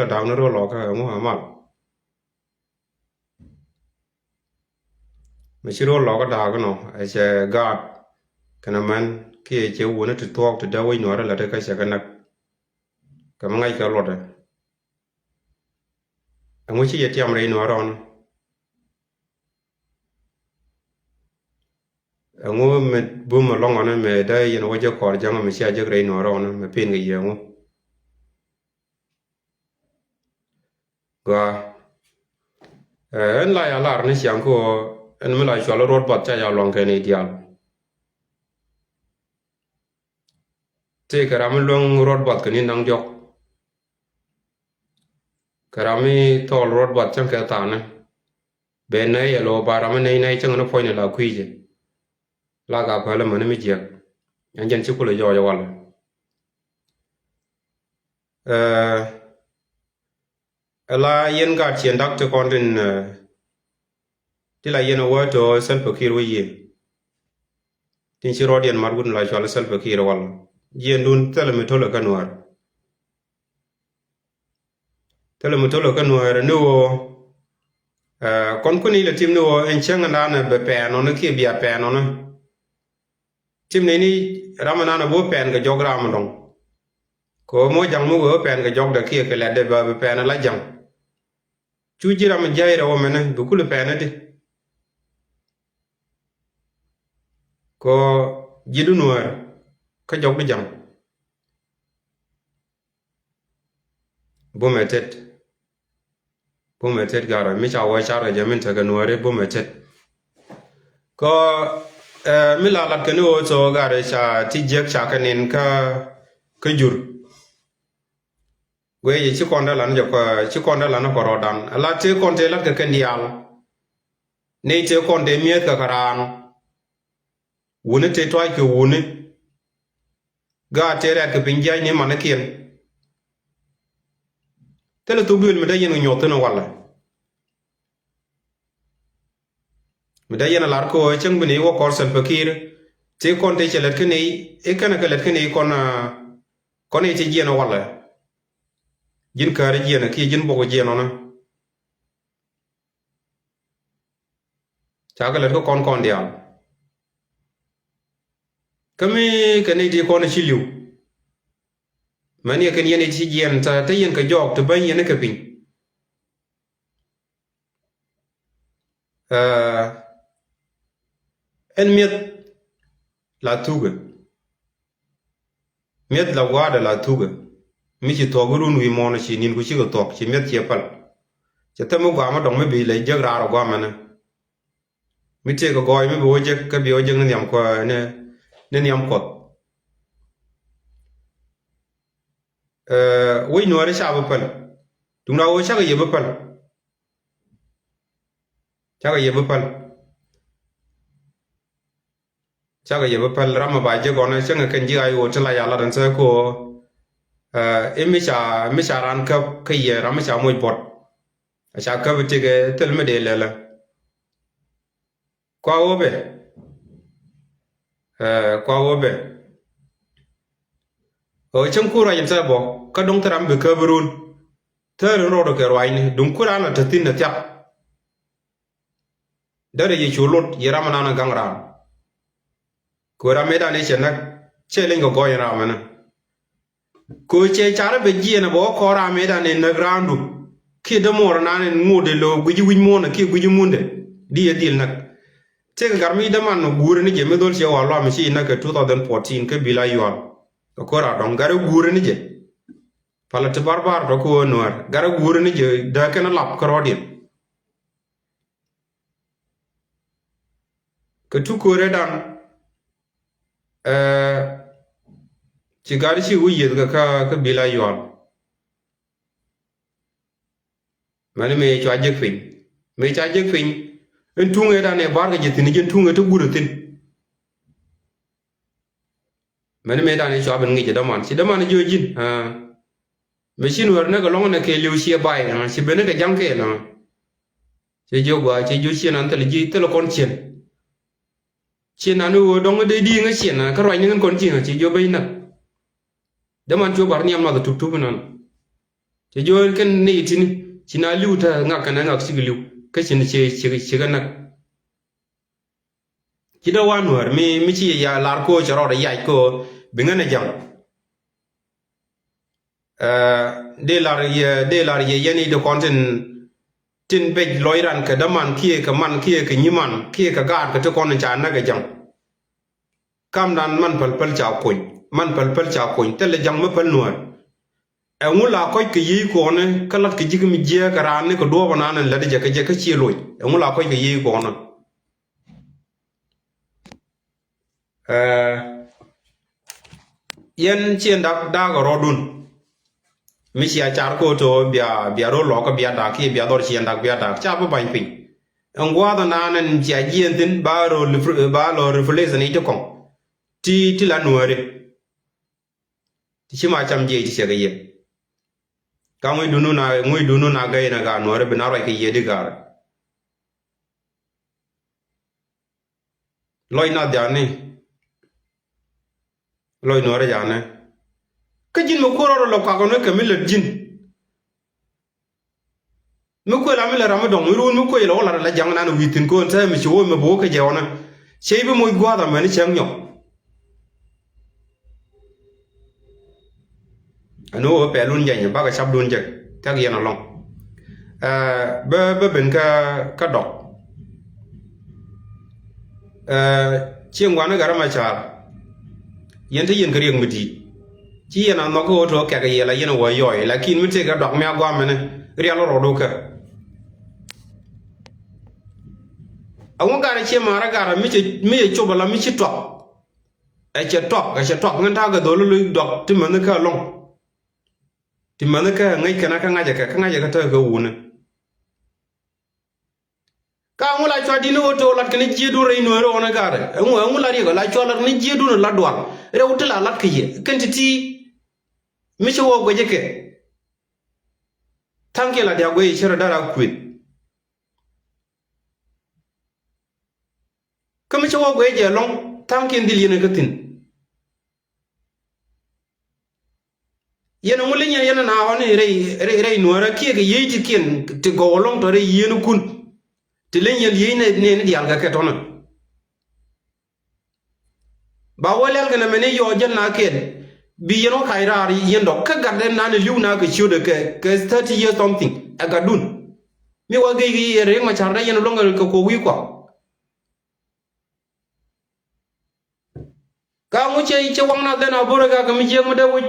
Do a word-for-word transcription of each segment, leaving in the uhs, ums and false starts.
la da̱a̱k ni ro̱l lɔkä ɛŋu amal. Mi ci ro̱l lɔkä da̱a̱k inɔ ɛ cɛ gaat kɛnɛ mɛn kiɛ cɛ wuni ti thuɔɔk ti dee wec nuɔ̱ɔ̱rä lät kä cɛ kɛ näk. Kɛ mi ŋa̱c kɛ luɔtdɛ. Ɛŋu ci yɛ tiam rɛy nuɔ̱ɔ̱rä ɔni? Ɛŋu mi bum ɛlɔ̱ŋ ɔni mi dee yɛn wä jek kɔɔr jäŋ mi cia jek rɛy nuɔ̱ɔ̱rä ɔni mi pin kɛ yɛ ɛŋu? Gɔaa. Ɛ, ɛn la ya lar ni ciaŋ kä ɣöö ɛn mi la cual ruɔt bath ca ya luaŋ kɛn i̱ diaal. Tëëkɛ ram mi luäŋ ruɔt bath kɛ ni naŋ diɔk. Kɛ ram mi thɔɔl ruɔt bath cäŋ kɛ thaani. Ben nɛy yɛ lo̱o̱ ba ram mi nɛy nɛy cäŋ ni puɔ̱nyni la kui̱cɛ. La ka päl ɛmɛni mi jiäk. Ɛn jɛn ci kulɛ jɔɔc ɛ walɛ. Ɛ, ɛ la yɛn gat ciɛn dak ti kɔn tin, ɛ, ti la yɛn ɛ wä tɔ Salva Kiir wä yiëë. Tin ci rɔɔdiɛn mat wut la cual Salva Kiir wal. Jiɛn dun thilɛ mi tolɛ kä Nuäär. Thilɛ mi tolɛ kä Nuäär ni ɣöö, ɛ, kɔn kuni lɛ tim ni ɣöö ɛn cäŋ ɛn daanɛ bɛ pɛɛn ɔni kiɛ bia pɛɛn ɔni. Tim ni ni ram ɛn daanɛ bä pɛɛn kɛ jɔk ram ɛn dɔŋ. Kɛ ɣöö mɔ ja̱ŋ mi wee bä pɛɛn kɛ jɔk dɛ kiɛ kɛ lɛt dɛ bä bɛ pɛɛn ala ja̱ŋ. Cu ji̱ ram jiay rɛw ɛmɛnɛ bi kulɛ pɛɛn adi. Kɛ ɣöö ji̱ du Nuäär kä jɔk du ja̱ŋ. Bumɛ tet. Bumɛ tet garɛ mi ca wä car kɛ jɛ min tekɛ Nuääri bumɛ tet. Kɛ, ɛ, mi la lat kɛ ni ɣöö thok garɛ ca ti jiäk ca kɛ nin kä, kä jur. Guic ci kɔn dee lan jɛ kɔ, ci kɔn dee lan kɔ rɔɔdan. Ala tëë kɔn tëë lat kɛ kɛn diaal. Nɛy tëë kɔn tëë mi̱eth kɛ kɛ raan. Wuni tëë tuac kɛ wuni. Gaat tëë rɛɛt kɛ piny jiac ni manikiɛn. Thilɛ thuk duël mi dee yɛn kɛ nyuɔth thin walɛ. Mi dee yɛn a lar kɛ ɣöö cäŋ bi ni wä kɔr Salva Kiir. Tëë kɔn tëë cɛ lät kä nɛy, i̱ kɛnɛ kɛ lät kä nɛy kɔn, ah, kɔn i̱ ti jiɛn walɛ. Ji̱n käärä jiɛn kiɛ ji̱n buɔk jiɛn ɔnä. Ca kɛ lät kä kɔn kɔn diaal. Kä mi kɛ nɛy ti kɔn ci li̱w. Mɛn yɛ kɛn yɛn i̱ ti jiɛn, te, te yɛn kɛ jɔɔk, te bäny yɛn kɛ piny. Ɛn mi̱eth la thukɛ. Mi̱eth la gua̱a̱dɛ la thukɛ. Mi ci thuɔ̱k irun wi̱i̱ muɔ̱ɔ̱n ci ni̱n ku cikɛ thuɔ̱k ci mi̱eth ciɛ päl. Cɛ thäm mi gua̱a̱mä dɔ̱ŋ mi bi lɛ jek raar ɔ gua̱a̱mɛnɛ. Mi tëëkɛ gɔɔy mi bi wä jek kä bi wä jek ni nhiam kuɔth, ni, ni nhiam kuɔth. Ɛ, wec nuääri ca bi päl. Duŋda wä cakɛ yɛ bi päl. Cakɛ yɛ bi päl. Cakɛ yɛ bi päl ram mi ba jek ɔnɛ cäŋɛ kɛn ji̱ ay wä ti la ya lat ɛn thäk kɛ ɣöö, ɛ, i̱ mi ca, mi ca raan käp kä yɛ ram mi ca moc buɔt. A ca käp i̱ tikɛ thil mi dee lɛlɛ. Kua ɣöö bɛ. Ɛ, kua ɣöö bɛ. Ɣöö cäŋ ku ruac in thɛp bɔ kä do̱ŋ thil ram bi käp run. Thäär in rɔɔdɛ kɛ ruacni duŋ ku raan la te thi̱n ɛ thiak. Derɛ yɛ cu lot yɛ ram inan in gaŋ raan. Kɛ ɣöö ram mëëdan i̱ cɛ näk cɛ leny kɛ gɔɔy in ram ɛnɛ. Kɛ ɣöö cɛ carɛ bɛ jiɛɛn ɛ bɛ wä kɔn ram mëëdan in näk raandu. Kiɛ dämuɔɔr inan in ŋot in lo̱o̱ gui̱ci wi̱c muɔ̱ɔ̱n kiɛ gui̱ci mundɛ di yɛ dhil näk. Tëëkɛ gat mi däman guurä ni jɛ mi dhol ciɛ wa luam ci näk kɛ two thousand fourteen kä bil a yual. Kɛ ko̱r a dɔ̱ŋ gat rɛ guurä ni jɛ. Palä ti barbar tɔ kä ɣöö nuäär gat rɛ guurä ni jɛ dääk kɛn a lap kä rɔɔdiɛn. Kɛ tuköörädan, ɛ, ci gat ci wi̱i̱ yiëth kɛ kä, kä bil a yual. Mɛni mëë cua jek piny. Mëë ca jek piny. Ɛn tuŋ ëëdan ëë bar kɛ jɛ thi̱n, jɛn tuŋ ëë te guur ɛ thi̱n. Mɛni mëëdan ëë cua ben ŋic ɛ däman. Ci däman jiö ji̱n. Aa. Mëë ci nuäär näk ɛlɔ̱ŋ nɛ kɛ li̱w ciɛ bay. Aa. Ci ben kɛ ja̱ŋ kɛɛl. Aa. Ci jiö gɔaa, ci jiö ciɛ nan thil ji̱ thil kɔn ciɛn. Ciɛ nan i̱ ɣöö dɔ̱ŋ dee di̱i̱ŋä ciɛ nan kä ruacni ŋän kɔn ciɛ nan ci jiö ben näk. Däman cuɛ bar nhiam nath tup tup inan. Cɛ jiök kɛn ni tini ci na li̱w te ŋak kɛnɛ ŋak cik li̱w kä cin ci ci ci kɛ näk. Ci dee wa Nuäär mi mi ci ya lar ko cɛ rɔɔdɛ yac ko bi ŋän ɛ jaŋ. Ɛ, dee lar yɛ dee lar yɛ yɛn i̱ di kɔn tin tin bec lɔc ran kɛ däman kiɛ kɛ man kiɛ kɛ nyiman kiɛ kɛ gaat kɛ ti kɔn in ca näk ɛ jaŋ. Kamdan man päl päl ca kuny, man päl päl ca kuny, thilɛ ja̱ŋ mi päl Nuäär. Ɛŋu la kɔc kɛ yiey kuɔni kä lat kɛ ji̱ kä mi jiääk kɛ raan ni kɛ duɔɔp ɛnan in lätdä jɛ kɛ jɛ kä ciɛ loc. Ɛŋu la kɔc kɛ yiey kuɔni. Ɛ, yɛn ciɛ dak daak ɛ rɔɔdun. Mi cia car kä ɣöö te ɣöö bia, bia ro̱l lɔkä bia da̱k kiɛ bia dhɔr ciɛ da̱k bia da̱k ca bi ba̱ny piny. Ɛn gua̱a̱th ɛnan ɛn cia jiɛɛn thi̱n ba ro̱l, ba lɔ revelation i̱ ti kɔŋ. Ti, ti la Nuääri. Ti ci ma cam jiɛc ti ciɛ kɛ yɛ. Ka ŋuc dunu na, ŋuc dunu na gɛy na ka Nuääri bi na ruac kɛ yɛ di ga̱r. Lɔc nath ja̱a̱ni. Lɔc Nuäärä ja̱a̱ni. Kä ji̱n mi kuäär rɔɔdɛ lɔ kuak ɔni kɛ mi lät ji̱n. Mi kuël a mi lät ram mi dɔ̱ŋ mi ruun mi kuël ɔ lat ala ja̱ŋ nan wi̱i̱ thi̱n ko̱n te mi ci wä mi bi wä kä jɛ ɔni. Cɛ i̱ bi moc gua̱a̱th amäni cäŋ nyɔk. Ɛn ɣöö pɛlun jɛny bakɛ capdun jek thiak yɛn ɛlɔ̱ŋ. Ɛ, bä, bä ben kä, kä dɔk. Ɛ, cieŋ gua̱n ni Gat Macar. Yɛn te yɛn kä riɛk mi di̱i̱t. Ci yɛn a nhɔk kä ɣöö te ɣöö kɛk yɛl a yɛn a wä yɔɔy. Lakin mi tëëk ɛ dɔk mi a gua̱a̱mɛni rial rɔɔdu kɛ. Ɛŋu garɛ cie ma̱a̱rä garɛ mi cɛ, mi cɛ cop ala mi ci tuak. Ɛ cɛ tuak, ɛ cɛ tuak ŋän ta̱a̱ kɛ dhol lo̱c dɔk ti mäni kä ɛlɔ̱ŋ. Ti mäni kä ŋäc kɛn a kä ŋa̱cä kɛ, kä ŋa̱cä kɛ te kɛ wuni. Ka ŋu la cua di̱t ni ɣöö te ɣöö lat kɛn ji̱ duun rɛy Nuääri ɣɔn ɛ garɛ. Ɛŋu, ɛŋu la riɛk la cua lat ni ji̱ duun la dual. Rɛw ti la lat kɛ yɛ. Kɛn ti ti. Mi ci wä guɛcä kɛ. Tha̱a̱ŋ kiɛ la diak guɛc cɛ rɔ dara kuëth. Kä mi cä wä guɛc jɛ ɛlɔ̱ŋ tha̱a̱ŋkiɛn dhil yɛn ɛ kä thi̱n. Yɛn ɛŋu linyɛ yɛn ɛna ɣɔni rɛy, rɛy, rɛy Nuäärä kiɛ kɛ yiey ti kiɛn ti gɔw ɛlɔ̱ŋ tɔ rɛy yieenikun. Ti leny yɛn yiey nɛ, nɛ, ni diaal kɛ kɛ tɔnä. Ba wä lɛl kɛnɛ mɛn i̱ yɔɔ jäl na kɛɛl. Bi yɛn wä kac raar yɛn dɔk kä gat dee nan ɛ li̱w na kɛ ciötdɛ kɛ, kɛ thirty years something. Ɛ gatdun. Mi wä gec kɛ yɛ Riek Machar dee yɛn ɛlɔ̱ŋ kɛ kok wi̱i̱ kua. Ka ŋu cɛ, cɛ waŋ na dhɛn a bo̱rɛ ka kɛ mi jiäk mi dee wec.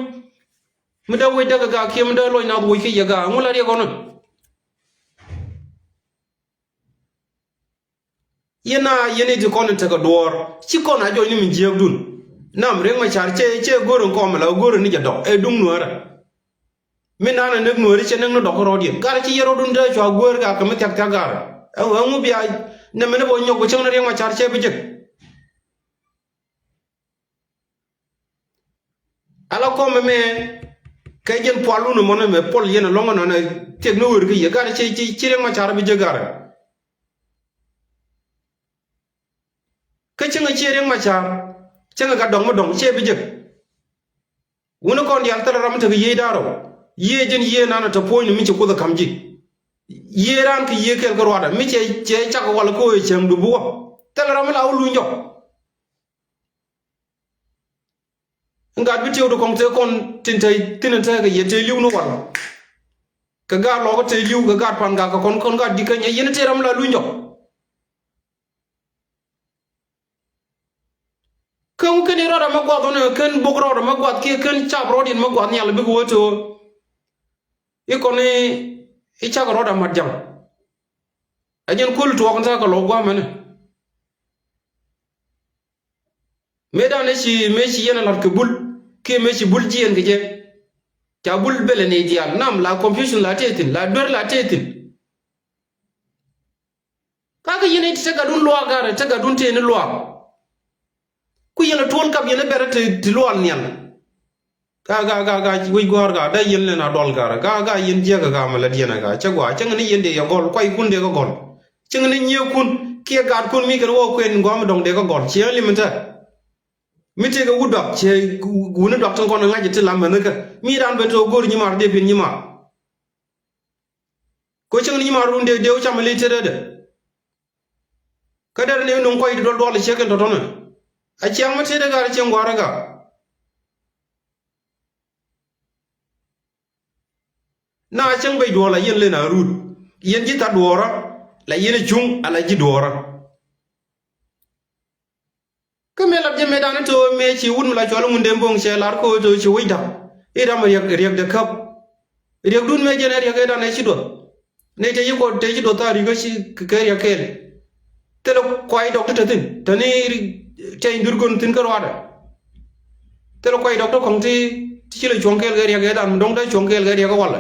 Mi dee wec dee kɛ ka kiɛ mi dee lɔc na wec kä yɛ ka ŋu la riɛk ɔnɔ. Yɛn a yɛn i̱ ti kɔn in tekɛ duɔ̱ɔ̱r ci kɔn a jɔc ni min jiääkdun. Nam Riek Machar cɛ, cɛ go̱r in kɔm la go̱r in ni jɛ dɔk ɛ duŋ Nuäärä. Mi naan a näk Nuääri cɛ näk ni dɔk rɔɔdiɛn garɛ ci yɛ rɔɔdun te cua guäär ka kɛ mi thia̱k thia̱k garɛ. Ɛ, ɛŋu bia nɛ mɛn bɔ nyɔk bɛ cäŋ ni Riek Machar cɛ bi jek. Ala kɔm ɛmɛ kɛ jɛn pual wun ɛmɔnɛ mɛ puɔl yɛn ɛlɔ̱ŋ ɛnɔnɛ thiek ni ɣöör kä yɛ garɛ ci, ci, ci Riek Machar bi jek garɛ. Kä cäŋɛ ciɛ Riek Machar cäŋɛ ka dɔŋ mi dɔŋ ciɛ bi jek. Wuni kɔn diaal thilɛ ram mi tekɛ yiey da̱rɔ. Yiëë jɛn yiëë nanɛ te puɔ̱nyni mi ci Kuoth ɛ ka̱m ji̱. Yiëë raan kɛ yiëë kɛl kä ruaadɛ mi cɛ, cɛ cak wal kä ɣöö cäŋdu bi wä. Thilɛ ram mi la wä luny jɔk. Ŋa̱t bi tiɛw ti kɔŋ tëë kɔn tin te, tin te kɛ yɛ tëë li̱w ni wal. Kɛ gaat lɔɔkä tëë li̱w kɛ gaat pan gak kɛ kɔn, kɔn gaat di̱t kä nyɛ yɛn tëë ram la luny jɔk. Kä ŋu kɛn i̱ rɔɔdɛ mɛ guath ɣɔn ɛ kɛn bok rɔɔdɛ mɛ guath kiɛ kɛn cap rɔɔdiɛn mɛ guath nhial bikɛ wee tëë. I̱ kɔn i̱ cak rɔɔdɛ mat ja̱ŋ. Ɛ jɛn kuäl tuɔɔk in tha̱a̱ kɛ lɔɔk gua̱a̱mɛni. Mëëdan ëë ci, mëë ci yɛn a la̱t kɛ bul kiɛ mëë ci bul jiɛɛn kɛ jɛ. Ca bul belɛ nɛy diaal nam la confusion la tëë thi̱n la duer la tëë thi̱n. Kakä yɛn i̱ ti te gatdun luaak garɛ te gatdun tëë ni luaak. Ku yɛn a tuɔl kap yɛn a bɛrɛ ti, ti luaal nhial. Ka, ka, ka, ka, wi̱c gua̱a̱r ka, dee yɛn lɛn a dual ka, ka, ka, yɛn jiäk ka, ma lät yɛn a ka, cä gua̱a̱, cäŋ ni yɛn dee yɛ gɔl, kuaykun dee kä gɔl. Cäŋ ni nyiëëkun, kiɛ gaatkun mi kɛn wä kuɛn gua̱a̱ mi dɔ̱ŋ dee kä gɔl, ciɛ lim in tɛ. Mi tëëkɛ wut duak, ciɛ wuni duak tin kɔn ŋa̱c ti lam mɛn kä. Mi raan ben tɔ go̱o̱r nyimaar dee pi̱n nyimaar. Cieŋ ni nyimaar run dee dee wä cam li tetdä dɛ. Kä derɛ ni nuŋ kɔc ti duɔl duɔl ciek kɛn tɔ̱tɔ̱nä. A ciaŋ mi tetdä gaar cieŋ gua̱a̱rä gaar. Na cäŋ bec duɔ̱ɔ̱r la yɛn len a rut. Yɛn ji̱ tha̱t duɔ̱ɔ̱rä la yɛn cuŋ ala ji̱ duɔ̱ɔ̱rä. Kä mëë lat jɛ mëëdan i̱ to̱ mëë ci wut mi la cual i̱ Ŋundɛn Bo̱ŋ cɛ lar ko̱ to̱ ci wec da̱k. I̱ ram riɛk riɛkdɛ käp. Riɛkdun mëë jɛn ɛ riɛk ëëdan ɛ ci duɔth. Nɛy te ci kɔ te ci duɔth tha̱a̱ ri̱k kä ci kɛ riɛk kɛɛl. Thilɛ kuay dɔk ti te thi̱n te ni tɛny dhur gön thi̱n kä ruaadɛ. Thilɛ kuay dɔk ti kɔ̱ŋ ti ti ci lɛ cuɔ̱ŋ kɛɛl kɛ riɛk ëëdan mi dɔ̱ŋ te cuɔ̱ŋ kɛɛl kɛ riɛk kä walɛ.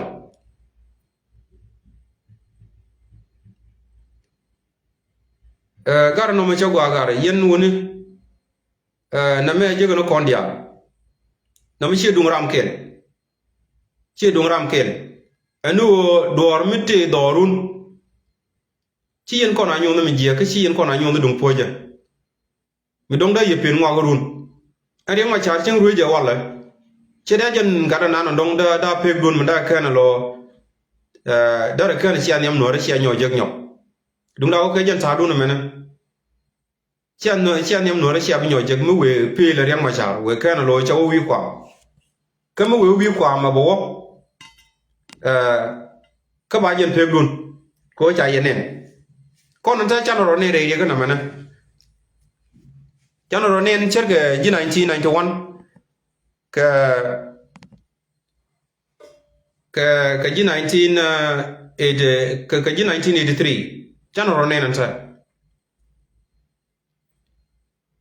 Ɛ, gar nɔmɔ cä gɔaa gar yɛn wuni. Ɛ, nɛmɛ jek ni kɔn diaal. Nɛmɛ ciɛ duŋ ram kɛl. Ciɛ duŋ ram kɛl. Ɛn ni ɣöö duɔɔr mi tëë dhɔɔrun. Ci yɛn kɔn a nyoth mi jiɛk, kä ci yɛn kɔn a nyoth duŋ puɔ̱cä. Mi dɔ̱ŋ dee yɛ pen ŋuak run. Ɛn Riɛk Macar cieŋ ruec ɛ walɛ. Ciɛ dee jɛn gat ɛnan ɔ dɔ̱ŋ dee, dee pek duun mi dee kɛn ɛ lɔ. Ɛ, derɛ kɛn cia nhiam nuɔ̱ɔ̱rä cia nyɔk jek nyɔk. Duŋ daa wä kɛ jɛn ta̱a̱dun ɛmɛnɛ. Cia nuɔ̱-, cia nhiam nuɔ̱ɔ̱rä cia bi nyɔk jek mi wëë peel ɛ Riɛk Macar wëë kɛn ɛ lɔ ca wä wi̱i̱ kuam. Kä mi wëë wi̱i̱ kuam ɛ bɛ wä. Ɛ, kä ba jɛn pekdun kɛ ɣöö ca yɛ nɛn. Kɔn in te canɛ rɔ nɛn rɛy riɛk inɔ mɛnɛ. Canɛ rɔ nɛn cärkɛ ji̱ nineteen ninety-one kɛ, kɛ, kɛ ji̱ nineteen eighty, kɛ, kɛ ji̱ nineteen eighty-three. Canɛ rɔ nɛn in te.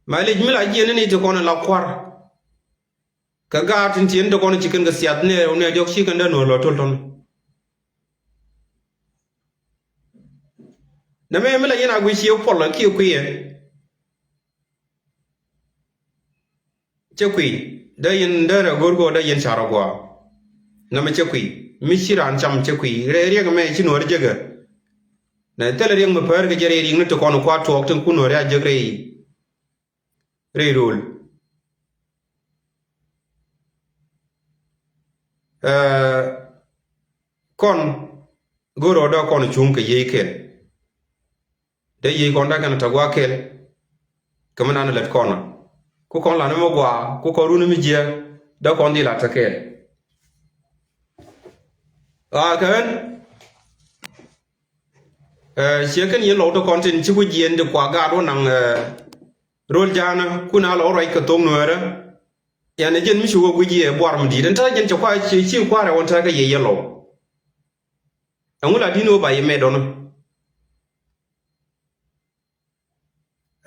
Malic mi la jiɛn ni ti kɔn la kua̱r. Kɛ gaat tin tiɛn ti kɔn ci kɛn kɛ siath ni rɛw ni a diɔk ci kɛn dee nuɔr lɔ tol tɔn. Nɛ mɛ mi la yɛn a gui cie puɔl kiɛ kuiɛ. Cɛ kui̱ dee yɛn dee rɛ go̱r go̱r dee yɛn carɔ gua̱a̱. Nɛ mɛ cɛ kui̱ mi ci raan cam cɛ kui̱ rɛ riɛk mɛ ci nuɔr jekɛ. Nɛ thilɛ riɛk mi pär kɛ jɛ rɛy riɛk ni ti kɔn kua̱r tuɔɔk tin kun nuɔr ya jek rɛy. Rɛy rol. Ɛ, kɔn go̱o̱rɔ dee kɔn cuŋ kɛ yiey kɛl. Dee yiey kɔn dee kɛn te gua̱a̱ kɛl. Kɛ mi nan lät kɔn. Ku kɔn lan mi gua̱a̱, ku kɔn run mi jiɛ, dee kɔn dhil a te kɛl. A kɛn. Ɛ, ciɛ kɛn yɛn lɔw ti kɔn tin ci ku jiɛn di kua gaat wä naŋ, ɛ, rol ja̱a̱nä kun a lɔw ruac kɛ thok nueerä. Yɛn ɛ jɛn mi ci wä guic yɛ buar mi di̱i̱t ɛn ta̱a̱ jɛn cɛ kua ci, ci kua̱rɛ wä ta̱a̱ kä yɛ yɛn lɔw. Ɛŋu la di̱n wä ba yɛ mɛt dɔ̱nä.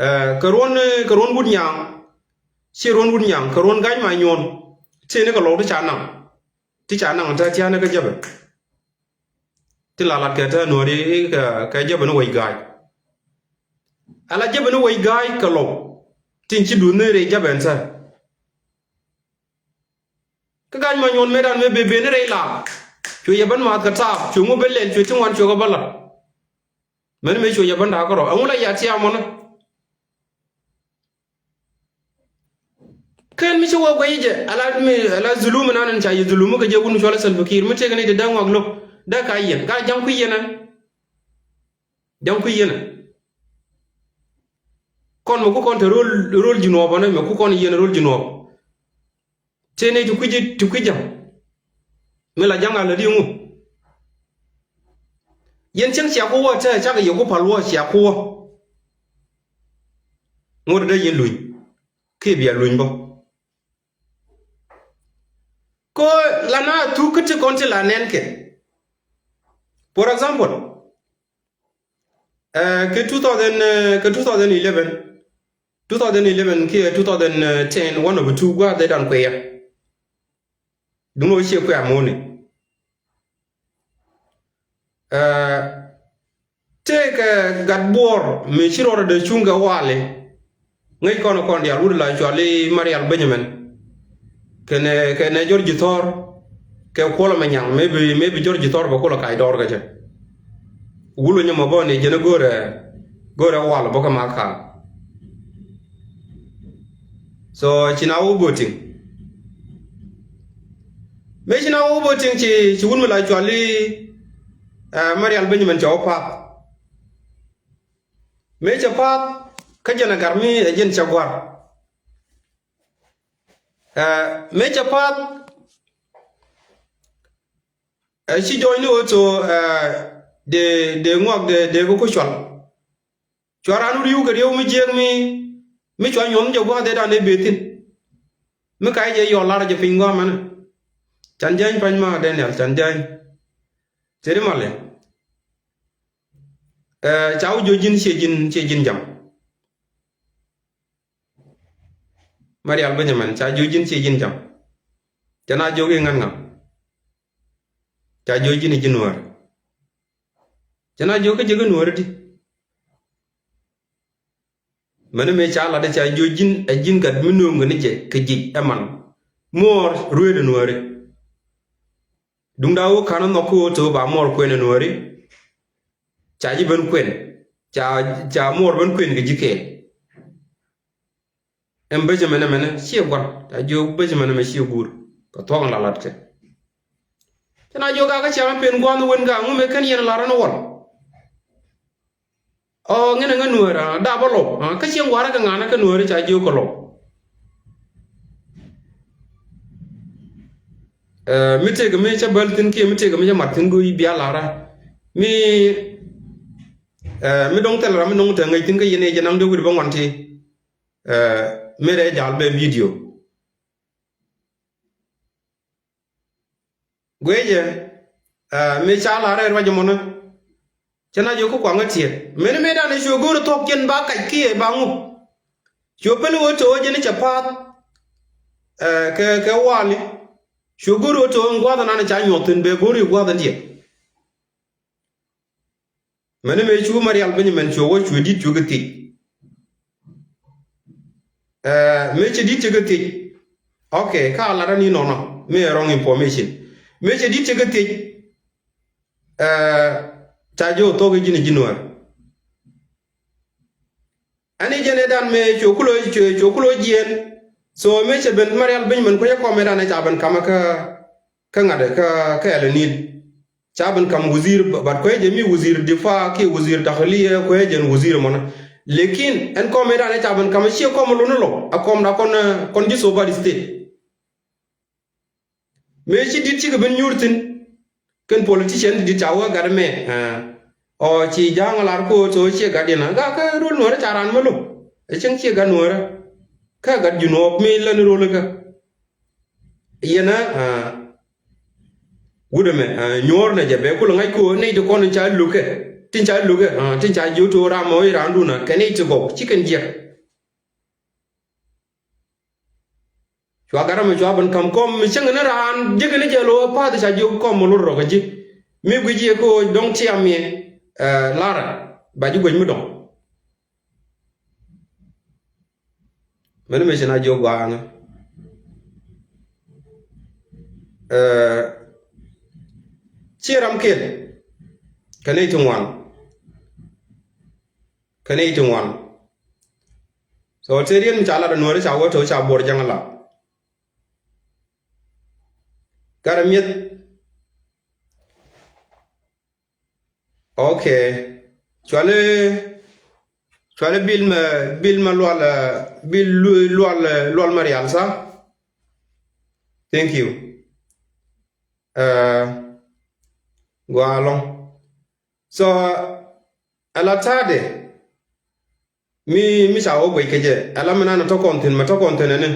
Ɛ, kɛ ruɔ̱n, ɛ, kɛ ruɔ̱n wut nyaŋ. Ci ruɔ̱n wut nyaŋ kɛ ruɔ̱n ga̱ny ma nyuɔ̱n. Tëë ni kɛ lɔw ti ca naŋ. Ti ca naŋ tɛ tia̱a̱n ni kɛ jäpɛ. Ti la lat kɛ tɛ nuɔ̱ɔ̱ri kɛ, kɛ jäpɛ ni wec ga̱a̱c. Ala jäpɛ ni wec ga̱a̱c kɛ lɔw. Tin ci duth ni rɛy jäpɛ ɛn tɛ. Kä ga̱a̱c ma nyuɔ̱n metdan mëë ben ben ni rɛy la. Cuɛ yɛ ben maath kɛ taap, cuɛ ŋu ben lɛl, cuɛ ti ŋuan cuɛ kɛ bä la. Mɛn mëë cuɛ yɛ ben da̱a̱ kärɔ. Ɛŋu la yat tiaam mɔnä. Kɛn mi ci wä guɛy jɛ, ala mi, ala zulum nan ca yɛ zulum kɛ jɛ wun cuɔlɛ Salva Kiir, mi tëëk ni ti dee ŋuak lo̱k, dee ka yɛn, ka ja̱ŋ kui̱ yɛn ɛ. Ja̱ŋ kui̱ yɛn ɛ. Kɔn mɛ ku kɔn te rol, rol Jinuɔp ɔnɛ, mɛ ku kɔn yɛn rol Jinuɔp. Tëë ni ti kui̱ ji̱, ti kui̱ ja̱ŋ. Mi la ja̱ŋ a lät i̱ ŋu. Yɛn cieŋ cia ku wä te cakɛ yɛ ku pal wä cia ku wä. Ŋot dee yɛn luny. Kiɛ bia luny bä. Ko la na thuk kä ti kɔn ti la nɛn kɛ. For example, ɛ, kɛ two thousand, ɛ, kɛ two thousand eleven, two thousand eleven kiɛ two thousand ten, one of the two gua̱a̱th dee dan kuɛyä. Duŋ wä ciɛ kuɛ amoni. Ɛ, tëëkɛ gat buɔɔr mi ci rɔɔdɛ dee cuŋ kɛ wali. Ŋäc kɔn kɔn diaal wut la cuali Marial Benjamin. Kɛnɛ, kɛnɛ Jɔr Jithɔr. Kɛ kuɔlɛ mɛ nyaŋ, maybe, maybe Jɔr Jithɔr bɛ kulɛ kac dɔɔr kɛ cɛ. Wulu nyɛ mɔ bɔ ni jɛn go̱rɛ, go̱rɛ wal bɔ kɛ ma kaal. So ci na wä bötiŋ. Mëë ci na wä bötiŋ ci, ci wun mi la cuali, Ɛ, Marial Benjamin cɛ wä path. Mëë cɛ path, kä jɛn ɛ gat mi ɛ jɛn cɛ gua̱r. Ɛ, mëë cɛ path, ɛ, ci jɔɔcni ɣöö thok, ɛ, dee, dee ŋuak dee, dee kɛ ku cual. Cua raan wut ri̱w kɛ ri̱w mi jiääk mi, mi cua nyuɔ̱th mi jɛ gua̱a̱th ëëdan ëë bëë thi̱n. Mi ka jɛ yɔl lar jɛ piny gua̱a̱th mɛnɛ. Can jäny pa̱ny ma Daniel, can jäny. Ceri malɛ. Ɛ, ca wä jiök ji̱n ciɛ ji̱n, ciɛ ji̱n jam. Marial Benjamin, ca jiök ji̱n ciɛ ji̱n jam. Cɛ na jiök i̱ ŋa̱n ŋa̱. Ca jiök ji̱n i̱ ji̱n Nuäär. Cɛ na jiök kä jiök i̱ Nuäär i̱di. Mɛni mëë ca lat i̱ ca jiök ji̱n ɛ ji̱n gat mi nööŋkɛ ni jɛ kɛ ji̱ ɛman. Muɔɔr ruëëdɛ Nuääri. Duŋda wä ka̱n nhɔk kä ɣöö te wä ba muɔɔr kuɛn ɛ Nuääri. Ca ji̱ ben kuɛn. Ca, ca muɔɔr ben kuɛn kɛ ji̱ kɛɛl. Ɛn Benjamin ɛmɛnɛ ciɛ gua̱n. Ca jiök Benjamin ɛmɛ ciɛ guur. Kɛ thuɔ̱k in la lat kɛ. Cɛ na jiök a kä ciaŋ pen gua̱n wen ka ŋumɛ kɛn yɛn lar ɛn wal. Ɔ, ŋinɛ ŋä Nuäär, a, dap ɔ lɔw, a, kä cieŋ gua̱a̱rä kɛ ŋa̱nä kä Nuääri ca jiök kɛ lɔw. Ɛ, mi tëëkɛ mi cä bäl thi̱n kiɛ mi tëëkɛ mi cä mat thi̱n go̱o̱c bia la̱rä. Mi, ɛ, mi dɔ̱ŋ thil ram mi nɔŋ te ŋäc thi̱n kä yɛn ɛ jɛ naŋ dee wi̱r bä ŋuan ti. Ɛ, mi rɛy jal bɛ video. Guecɛ, ɛ, mi ca la̱r ɛ ruac ɛmɔnä. Cä na jiök kä kuaŋä tiɛt. Mɛni mëëdan ɛ cuɛ go̱o̱r ɛ thuɔ̱k cɛn ba kac kiɛ ba ŋu. Cuɛ pɛl ɣöö to̱ jɛn cɛ pa̱a̱th. Ɛ, kɛ, kɛ wali. Cuɛ go̱o̱r ɣöö to̱ in gua̱a̱th ɛnan ca nyuɔth thi̱n bɛ go̱o̱r i̱ gua̱a̱th ɛn diɛ. Mɛni mëë cu Marial Benjamin cuɛ wä cuɛ di̱t cuɛ kɛ thiec. Ɛ, mëë cɛ di̱t cɛ kɛ thiec. Ok, ka lat ani nɔnɔ. Mëë wrong information. Mëë cɛ di̱t cɛ kɛ thiec. Ɛ, ca jiök thok i̱ ji̱n i̱ ji̱ Nuäär. Ɛn i̱ jɛn ëëdan mëë cu kulo, cu, cu kulo jiɛɛn. So mëë cɛ ben Marial Benjamin kuecä kɔm ëëdan ëë ca ben kamä kä, kä ŋa̱t kä, kä Ɛl Nil. Ca ben kam wazir, but kuecä jɛ mi wazir difa kiɛ wazir dakhiliya kuecä jɛn wazir mɔnä. Lakin ɛn kɔm ëëdan ëë ca ben kamä ciɛ kɔm luni lɔ, a kɔm da kɔn, kɔn ji̱ Sobat State. Mëë ci di̱t cikɛ ben nyuur thi̱n. Kɛn politician ti di̱t ca wä gat mɛ. Ɛ. Ɔ ci ja̱a̱ŋ lar ko to ciɛ gat yɛn a. Ga kä rol Nuäärä ca raan mä lo̱k. Ɛ cäŋ ciɛ gat Nuäärä. Kä gat Junub mi län rol kä. Yɛn a, ɛ, wut ɛmɛ, ɛ, nyuɔ̱ɔ̱r nɛ jɛ bɛ kul ŋa̱c ko nɛy ti kɔn in ca lukɛ. Tin ca lukɛ, ɛ, tin ca ji̱ to ram mɔ i̱ raandun a. Kɛ nɛy ti gɔw. Ci kɛn jiɛk. Cua gat ram mi cua ben kam kɔm mi cieŋ ni raan ji̱k ni jɛ lo̱ pa̱th ca ji̱ kɔm mi lot rɔ kɛ ji̱. Mi guic yɛ ko dɔ̱ŋ tiam yɛ, ɛ, lar ba ji̱ guic mi dɔ̱ŋ. Mɛni mi ci na jiök gua̱a̱ŋä. Ɛ, ci ram kel kɛ nɛy ti ŋuan. Kɛ nɛy ti ŋuan. So te riet mi ca lat ɛ Nuääri ca wä to ca buɔr ja̱ŋ lat. Gat ɛ mi̱eth. Ok. Cuali, cuali bil ma, bil ma lual, bil lu-, lual, lual ma rial sa. Thank you. Ɛ, gua lɔŋ. So, ala tade. Mi, mi ca wä guec kɛ jɛ. Ala mi nan a tɔ kɔn thin, ma tɔ kɔn thin ɛni.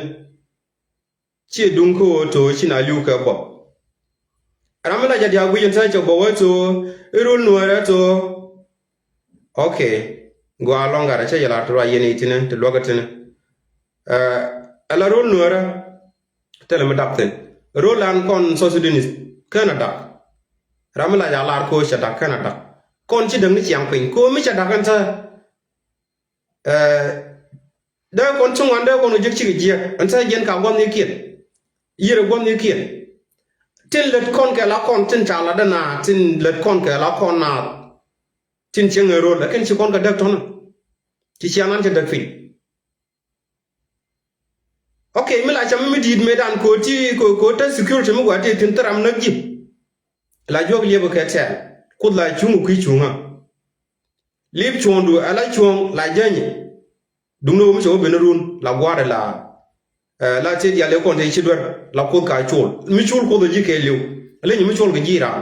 Ciɛ duŋ kä ɣöö to̱o̱ ci na li̱w kɛ buɔth. Ram mi la jɛ diaal guic ɛn tääcɛ bä wee to̱o̱ i̱ rul Nuäärä to̱o̱. Ok. Gɔaa lɔ̱ŋ gat a cä yɛ lar ti ruac yɛn i̱ tinɛ ti luäk i̱ tinɛ. Ɛ, ɛ la rul Nuäärä. Thilɛ mi dak thi̱n. Rul an kɔn South Sudanese. Ken a dak. Ram mi la jɛ a lar ko̱o̱ cɛ dak ken a dak. Kɔn ci däk ni ciaŋ piny. Ko̱o̱ mi cɛ dak ɛn tääc. Ɛ, dee kɔn ci ŋuan dee kɔn kɛ jek cikɛ jiɛk. Ɛn tääc jiɛn ka gua̱n ni kiɛn. Yier ɛ gua̱n ni kiɛn. Tin lät kɔn kɛ la kɔn, tin ca la dee na, tin lät kɔn kɛ la kɔn na. Tin cieŋ ɛ rol, lakin ci kɔn kɛ däk tɔnä. Ci ciaŋ nan cɛ däk piny. Ok, mi la cam mi di̱i̱t mëëdan ko̱ ti, ko̱, ko̱ te security mi gua ti thi̱n thil ram näk ji̱. La juɔk liep kɛ tɛ̈r. Kuoth la cuŋ kui̱ cuŋä. Lip cuɔ̱ŋdu ɛ la cuɔ̱ŋ la jänyɛ. Duŋni wä mi cɛ wä ben run la gua̱a̱rɛ la, eh, la tëë diaal ëë kɔn te ci duer la Kuoth ka col. Mi col Kuoth ɔ ji̱ kɛɛliw. Ɛ leny mi col kɛ ji̱ raan.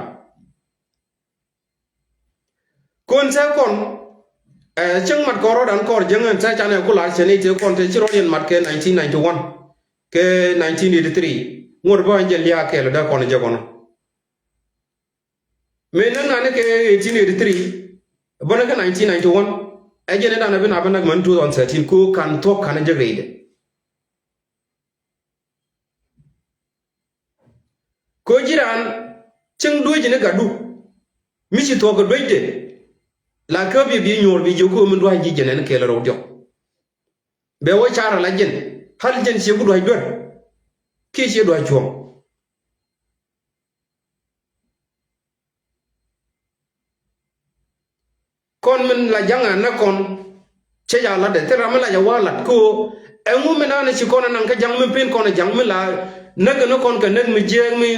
Kɔn te kɔn, eh, cäŋ mat kɔn rɔɔdan kɔr jäŋ ɛn te canɛ ku lar cɛ ni te kɔn te ci rɔɔd yɛn mat kɛ nineteen ninety-one kɛ nineteen eighty-three. Ŋuɔ̱t bä ɛn jɛ liaak kɛɛl dee kɔn jɛ kɔn. Mëë näk nani kɛ eighteen eighty-three bä näk kɛ nineteen ninety-one. Ɛ jɛn ɛ dan ɛ bi na bä näk män two thousand thirteen ko kan thuɔ̱k kan ɛ jɛ rɛydɛ. Ko ji̱ raan cieŋ duec ni gatdu mi ci thuɔ̱k kɛ duecdɛ. La kä bi bi nyuɔ̱ɔ̱r bi jiök ko min dua̱c ji̱ jɛn ɛn kɛɛl rɛw diɔ̱k. Bɛ wä car ala jɛn ɣal jɛn cie ku dua̱c duer kiɛ cie dua̱c cuɔ̱ɔ̱ŋ. Kɔn min la ja̱ŋ a näk kɔn cä ca latdɛ thil ram mi la ca wä lat kä ɣöö ɛŋu mi naan ci kɔn anaŋ kä ja̱ŋ mi pen kɔn a ja̱ŋ mi la näk ni kɔn kɛ näk mi jiääk mi,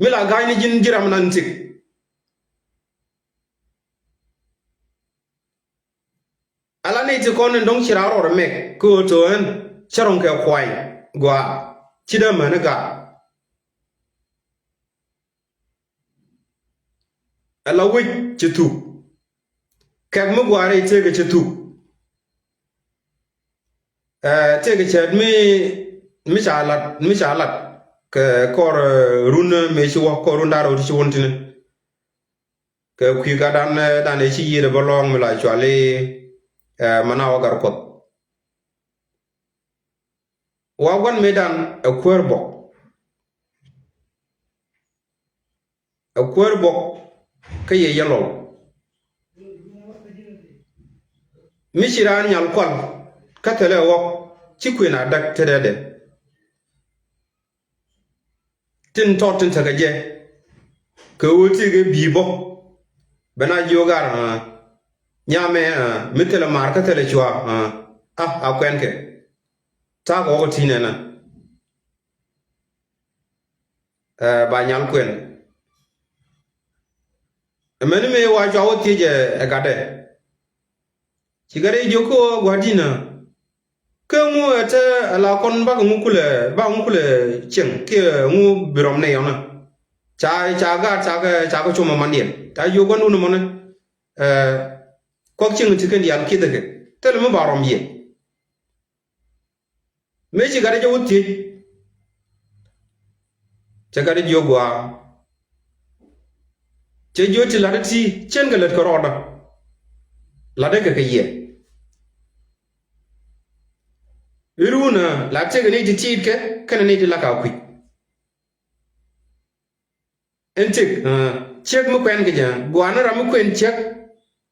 mi la ga̱a̱c ni ji̱n ji̱ ram mi naan thik. Ala ni ti kɔn in dɔ̱ŋ ci raar rɔɔd mɛk kä ɣöö to̱ ɣän cä rɔ̱ŋ kɛ kuany gɔaa ci dee män i̱ gaak. Ala wi̱c ci thuk kɛk mi gua̱a̱r i̱ tëëkɛ ci thuk. Ɛ tëëkɛ cäät mi, mi ca lat mi ca lat kɛ kɔr, ɛ, run, ɛ, mëë ci wä kɔr run da̱r rɛw ti ci wä ni ti̱ni. Kɛ kui̱ ka dan, ɛ, dan ëë ci yiëëdɛ bä lɔ̱ɔ̱ŋ mi la cuali, ɛ, mana wä gar kuɔth. Wa gua̱n mëëdan ɛ kuäär bɔk. Ɛ kuäär bɔk kä yɛ yɛlɔw. Mi ci raan nyal kual kä thilɛ ɣɔk ci kuën a däk tetdɛ. Tin tɔt tin tekɛ jɛ kɛ ɣöö tëëkɛ bi̱i̱ bä. Bɛ na jiök gar, aa, nyamɛ, aa, mi thilɛ maar kä thilɛ cua, aa, a, a kuɛnkɛ. Ta̱a̱ kɛ ɣɔk ɛ ti̱i̱nɛ na. Ɛ, ba nyal kuɛn. Ɛmɛni mëë wa cua wä thiec ɛ, ɛ gatdɛ. Ci gatdɛ jiök kä ɣöö gua̱di̱nä. Kä ŋu ɛ te ɛ la kɔn bakɛ ŋu kulɛ, bakɛ ŋu kulɛ cieŋ kiɛ ŋu bi rɔm nɛy ɔnä. Ca, ca gaat ca kɛ, ca kɛ com ɛ mandiɛn. Ca jiök gua̱ndun ɛmɔnɛ. Ɛ, kuak cieŋ ti kɛn diaal kiɛthɛ kɛ. Thilɛ mi ba rɔm yɛ. Mëë ci gatdɛ jɛ wä thiec. Cɛ gatdɛ jiök gua̱a̱. Cɛ jiök ti la̱tdä ti cieŋ kɛ lät kɛ rɔɔdä. La̱tdä kɛ kɛ yɛ. Irunä la tëëkɛ ni ti tiitkɛ kɛnɛ ni ti lak a kui̱c. Ɛn tëk, aa, ciek mi kuɛn kɛ jɛ, gua̱a̱ni ram mi kuɛn ciek,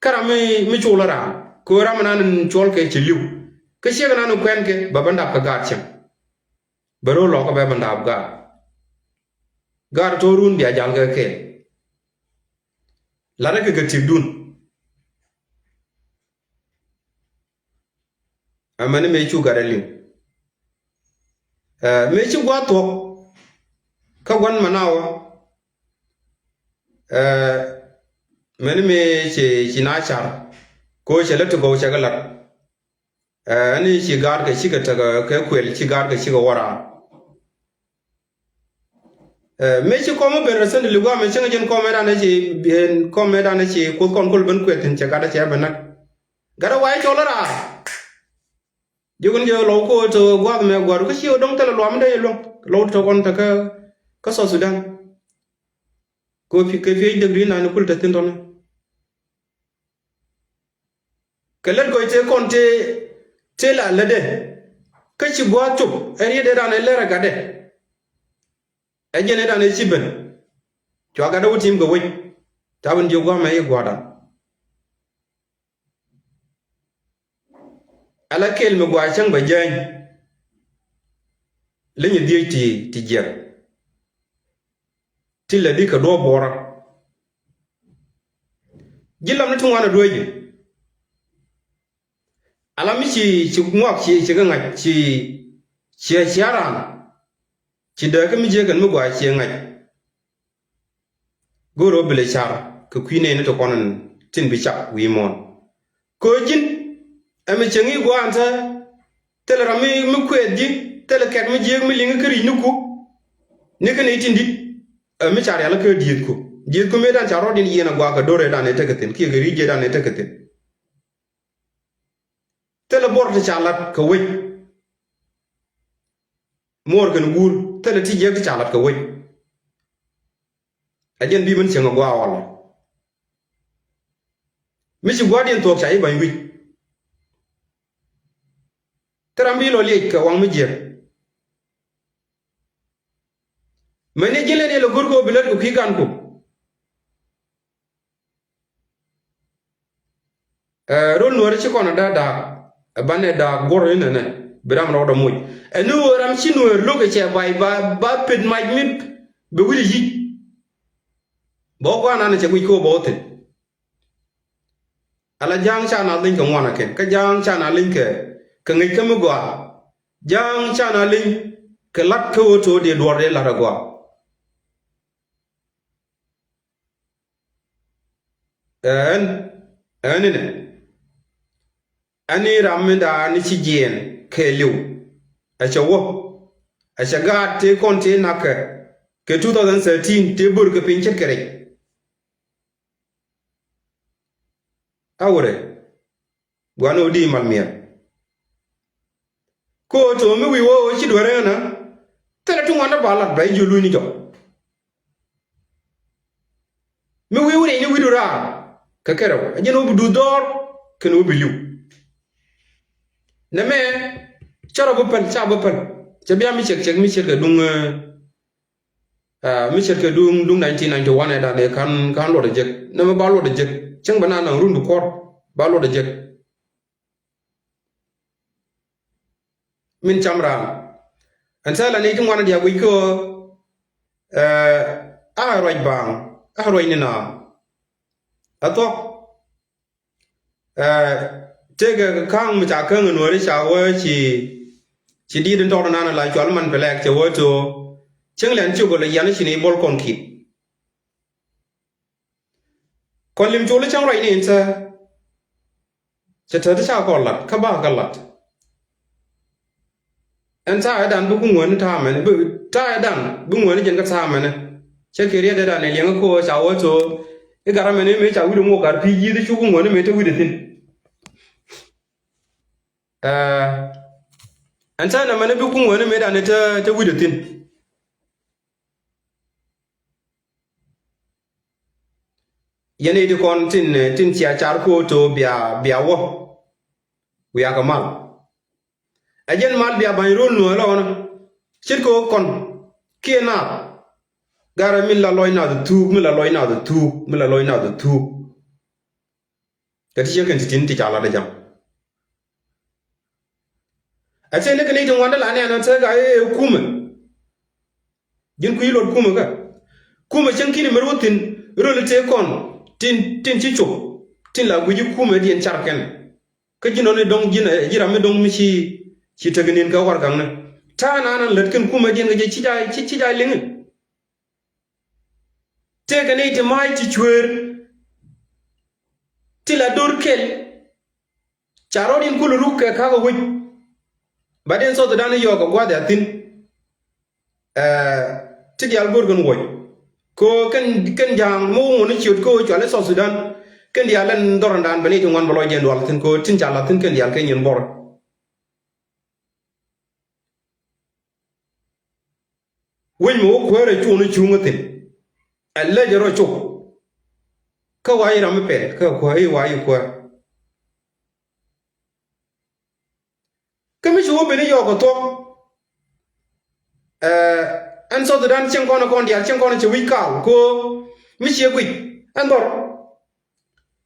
kä ram mi, mi col raan. Kɛ ɣöö ram mi nan in col kɛ ci li̱w. Kä ciek nan in kuɛn kɛ, bɛ bä dap kɛ gaat cieŋ. Bɛ ro̱o̱ lɔkä bɛ bä dap gaat. Gaat tɔ̱ run bia jal kɛ kɛɛl. La̱tdä kɛ kɛ ti̱kdun. Amäni mëë cu gat ɛ liŋ. Ɛ, mëë ci gua̱a̱th thuɔ̱k. Kä gua̱n manawä. Ɛ, mäni mëë ci, ci na car. Ko cɛ lät ti gɔw cɛ kɛ lat. Ɛ, ni ci gaat kɛ cikɛ tekɛ kɛ kuël ci gaat kɛ cikɛ wä raan. Ɛ, mëë ci kɔm ben recently guamɛ cieŋ jɛn kɔm ɛ dan ɛ ci, kɔm ɛ dan ɛ ci kuoth kɔn kol ben kuɛth thi̱n cɛ gat ɛ cɛ ben näk. Gat ɛ wa i̱ cɔl ɛ raar. Ji̱ kun jɛ lɔw ko to guath mɛ gua̱r kä ci ɣä dɔ̱ŋ thilɛ luam dee yɛ luäŋ lɔw tɔ kɔn te kä, kä South Sudan. Kɛ pi-, kɛ piec degree nan kul te thi̱n tɔni. Kɛ lät gɔc tëë kɔn tëë, tëë la lätdɛ. Kä ci gua̱a̱th cop ɛ riet ɛ ran ɛ lär ɛ gatdɛ. Ɛ jɛn ɛ ran ɛ ci ben. Cua gatdɛ wä tim kɛ wec. Ca ben jiök gua̱a̱th mɛ i̱ gua̱a̱dan. Ala kɛl mi gua̱a̱ cäŋ bɛ jäny. Leny dhiec ti, ti jiɛk. Ti lɛ di kɛ duɔ̱ɔ̱p buɔrä. Ji̱ lam ni ti ŋuan a dueecɛ. Ala mi ci, ci ŋuak ci, ci kä ŋa̱c ci, ci, ci a raan. Ci dääk kä mi jiäk kɛn mi gua̱a̱ ci ŋa̱c. Go̱o̱r ɣöö bi lɛ car kɛ kui̱ nɛɛni ti kɔn in tin bi cak wi̱i̱ muɔ̱ɔ̱n. Kɛ ɣöö ji̱n ɛmɛ cieŋ i̱ gua̱a̱n te, thilɛ ram mi, mi kuɛth ji̱, thilɛ kɛt mi jiääk mi liŋ kä ri̱c ni ku. Ni kä nɛy tin di̱t, ɛ mi ca rial kä diëëthku. Diëëthku mëëdan ca rɔɔd in yieen a gua̱a̱k kɛ do̱r ëëdan ëë tekɛ thi̱n, kiɛ kɛ ri̱c ëëdan ëë tekɛ thi̱n. Thilɛ buɔr ti ca lat kɛ wec. Muɔɔr kɛn guur, thilɛ ti jiäk ti ca lat kɛ wec. Ɛ jɛn bi min cieŋ ɛ gua̱a̱ ɣɔl. Mi ci gua̱a̱r diɛn thuɔ̱k ca i̱ ba̱ny wi̱c. Thil ram bi lɔ liec kɛ waŋ mi jiäk. Mɛni ji̱n lɛ ni lɛ go̱r kɛ ɣöö bi lät kɛ kui̱ ganku. Ɛ, rol nuääri ci kɔn a da̱a̱k da̱a̱k, ɛ banɛ da̱a̱k guɔ̱r inɛnɛ, bi ram rɔɔdɛ moc. Ɛn ni ɣöö ram ci nuäär lo̱k ɛ cɛ bay ba, ba pet mac mi bɛ wi̱cdɛ yic. Bɛ wä gua̱a̱r nanɛ cɛ guic kɛ ɣöö bɛ wä thi̱n. Ala ja̱a̱ŋ ca na leny kɛ ŋuan a kɛn, kä ja̱a̱ŋ ca na leny kɛ, kɛ ŋäc kä mi gɔaa. Ja̱a̱ŋ ca na leny kɛ la̱t kä ɣöö to̱o̱diɛ duɔ̱ɔ̱r dee la̱t a gɔaa. Ɛn, ɛn inɛ. Ɛn i̱ ram mindan i̱ ci jiɛɛn kɛɛliw. Ɛ cɛ wä. Ɛ cɛ gaat tëë kɔn tëë na̱kɛ. Kɛ two thousand thirteen tëë bör kɛ piny ce̱tkɛ rɛc. A wurɛ. Gua̱n ɣöö di mal miɛl. Kä ɣöö to̱o̱m mi wi̱i̱ wä ɣöö ci duer ɣän ɣä. Thilɛ ti ŋuan dee ba lat bɛ ji̱ luny ni jɔk. Mi wi̱i̱ wä riɛc ni wi̱i̱du raar kɛ kɛrɛ wä. A jɛn wä bi duth dhɔr kɛn wä bi li̱w. Nɛmɛ cä rɔ bi päl, ca bi päl. Cɛ bia mi cɛk cɛk mi ce̱tkɛ duŋ, eh, Aa, mi ce̱tkɛ duŋ, duŋ nineteen ninety one ɛ dan ɛ ka̱n, ka̱n luɔt ɛ jek. Nɛmɛ ba luɔt ɛ jek. Cäŋ bɛ na naŋ run bi kuɔr. Ba luɔt ɛ jek. Min cam raan. Ɛn thilɛ ni ti ŋuan diaak wi̱c kä, ɛ, a ruac baaŋ, a ruac ni naaŋ. A thuɔ̱k. Ɛ, tëëkɛ ka̱a̱ŋ mi ca käŋ in wääri ca wä ci, ci di̱i̱t in tɔr nan la cual man pɛ lɛɛk cɛ wä to̱o̱. Cäŋ lɛn ci gɔl yian ci ni bol kɔn ki̱t. Kɔn lim col cäŋ ruac ni in thä. Cɛ tät ca kɔn lat, kä ba kä lat. Ɛn ta̱a̱ ɛ dan bi ku ŋuäni ta̱a̱ mɛni, bi ta̱a̱ ɛ dan bi ŋuäni jɛn kä ta̱a̱ mɛni. Cɛ kɛ riet ɛ dan ɛ liɛŋ kä ɣöö ca wä to̱o̱. I̱ gat amɛni mëë ca wi̱cdɛ ŋok gat pi̱i̱ ji̱th cu ku ŋuäni mëë te wi̱cdɛ thi̱n. Ɛɛ, ɛn ta̱a̱ nɛmɛni bi ku ŋuäni mëë dan ɛ te, te wi̱cdɛ thi̱n. Yɛn i̱ di kɔn tin, tin cia car ko̱o̱t to̱o̱ bia, bia wä. Wiakɛ mal. Ɛ jɛn mal bia ba̱ny ro̱l nuɔ̱ɔ̱r lɔɔnä. Ce̱tkɛ ɣöö kɔn kiɛ naath. Garɛ min la lɔc naath thuuk, min la lɔc naath thuuk, min la lɔc naath thuuk. Kɛ ti ciek kɛn ti tin ti ca lat ɛ jam. Ɛ tëë ni kɛ ni ti ŋuandä la nɛn ɛ tëë ka ɛ kumɛ. Ji̱n kui̱ luɔt kumɛ kä. Kumɛ cäŋ ki̱ni mɛr wä thi̱n röl tëë kɔn tin, tin ci cop tin la gui̱ci kumɛ diɛn car kɛn. Kä ji̱n nɔni dɔ̱ŋ ji̱n ɛ ji̱ ram mi dɔ̱ŋ mi ci, ci tek nin kɛ warɛgakni. Ta̱a̱ naan an lät kɛn kumɛ diɛn kɛ jɛ ci jay, ci, ci jay liŋi. Tëëkɛ ni ti ma̱a̱c ti cuëër ti la do̱r kɛl. Ca rɔ̱t in kulɛ ruk kɛ ka̱kä wec. Ba den South Sudan yɔɔk kɛ gua̱a̱th a thi̱n. Ɛɛ, ti diaal go̱o̱r kɛn wuɔc. Ko kɛn, kɛn ja̱a̱ŋ mi wä ŋuɔ̱n ni ciöt ko cual i̱ South Sudan. Kɛn diaal ɛn dhɔr ɛn daan bɛ ni ti ŋuan bɛ lɔc jɛ dual thi̱n ko tin ca la̱th thi̱n kɛn diaal kɛ nyin buɔr. Wec mi wä kuäär ɛ cuɔ̱ɔ̱ŋ ni cuŋä thi̱n. Ɛ lec ɛ rɔ cop. Kä wa i̱ ram mi pɛl kä kuäär i̱ wa i̱ kuäär. Kä mi ci wä ben i̱ yɔɔk ɛ thuɔ̱k. Ɛɛ, ɛn South Sudan cieŋ kɔn ɛ kɔn diaal cieŋ kɔn ɛ cɛ wi̱c kaal ko mi ciɛ guic ɛn dhɔr.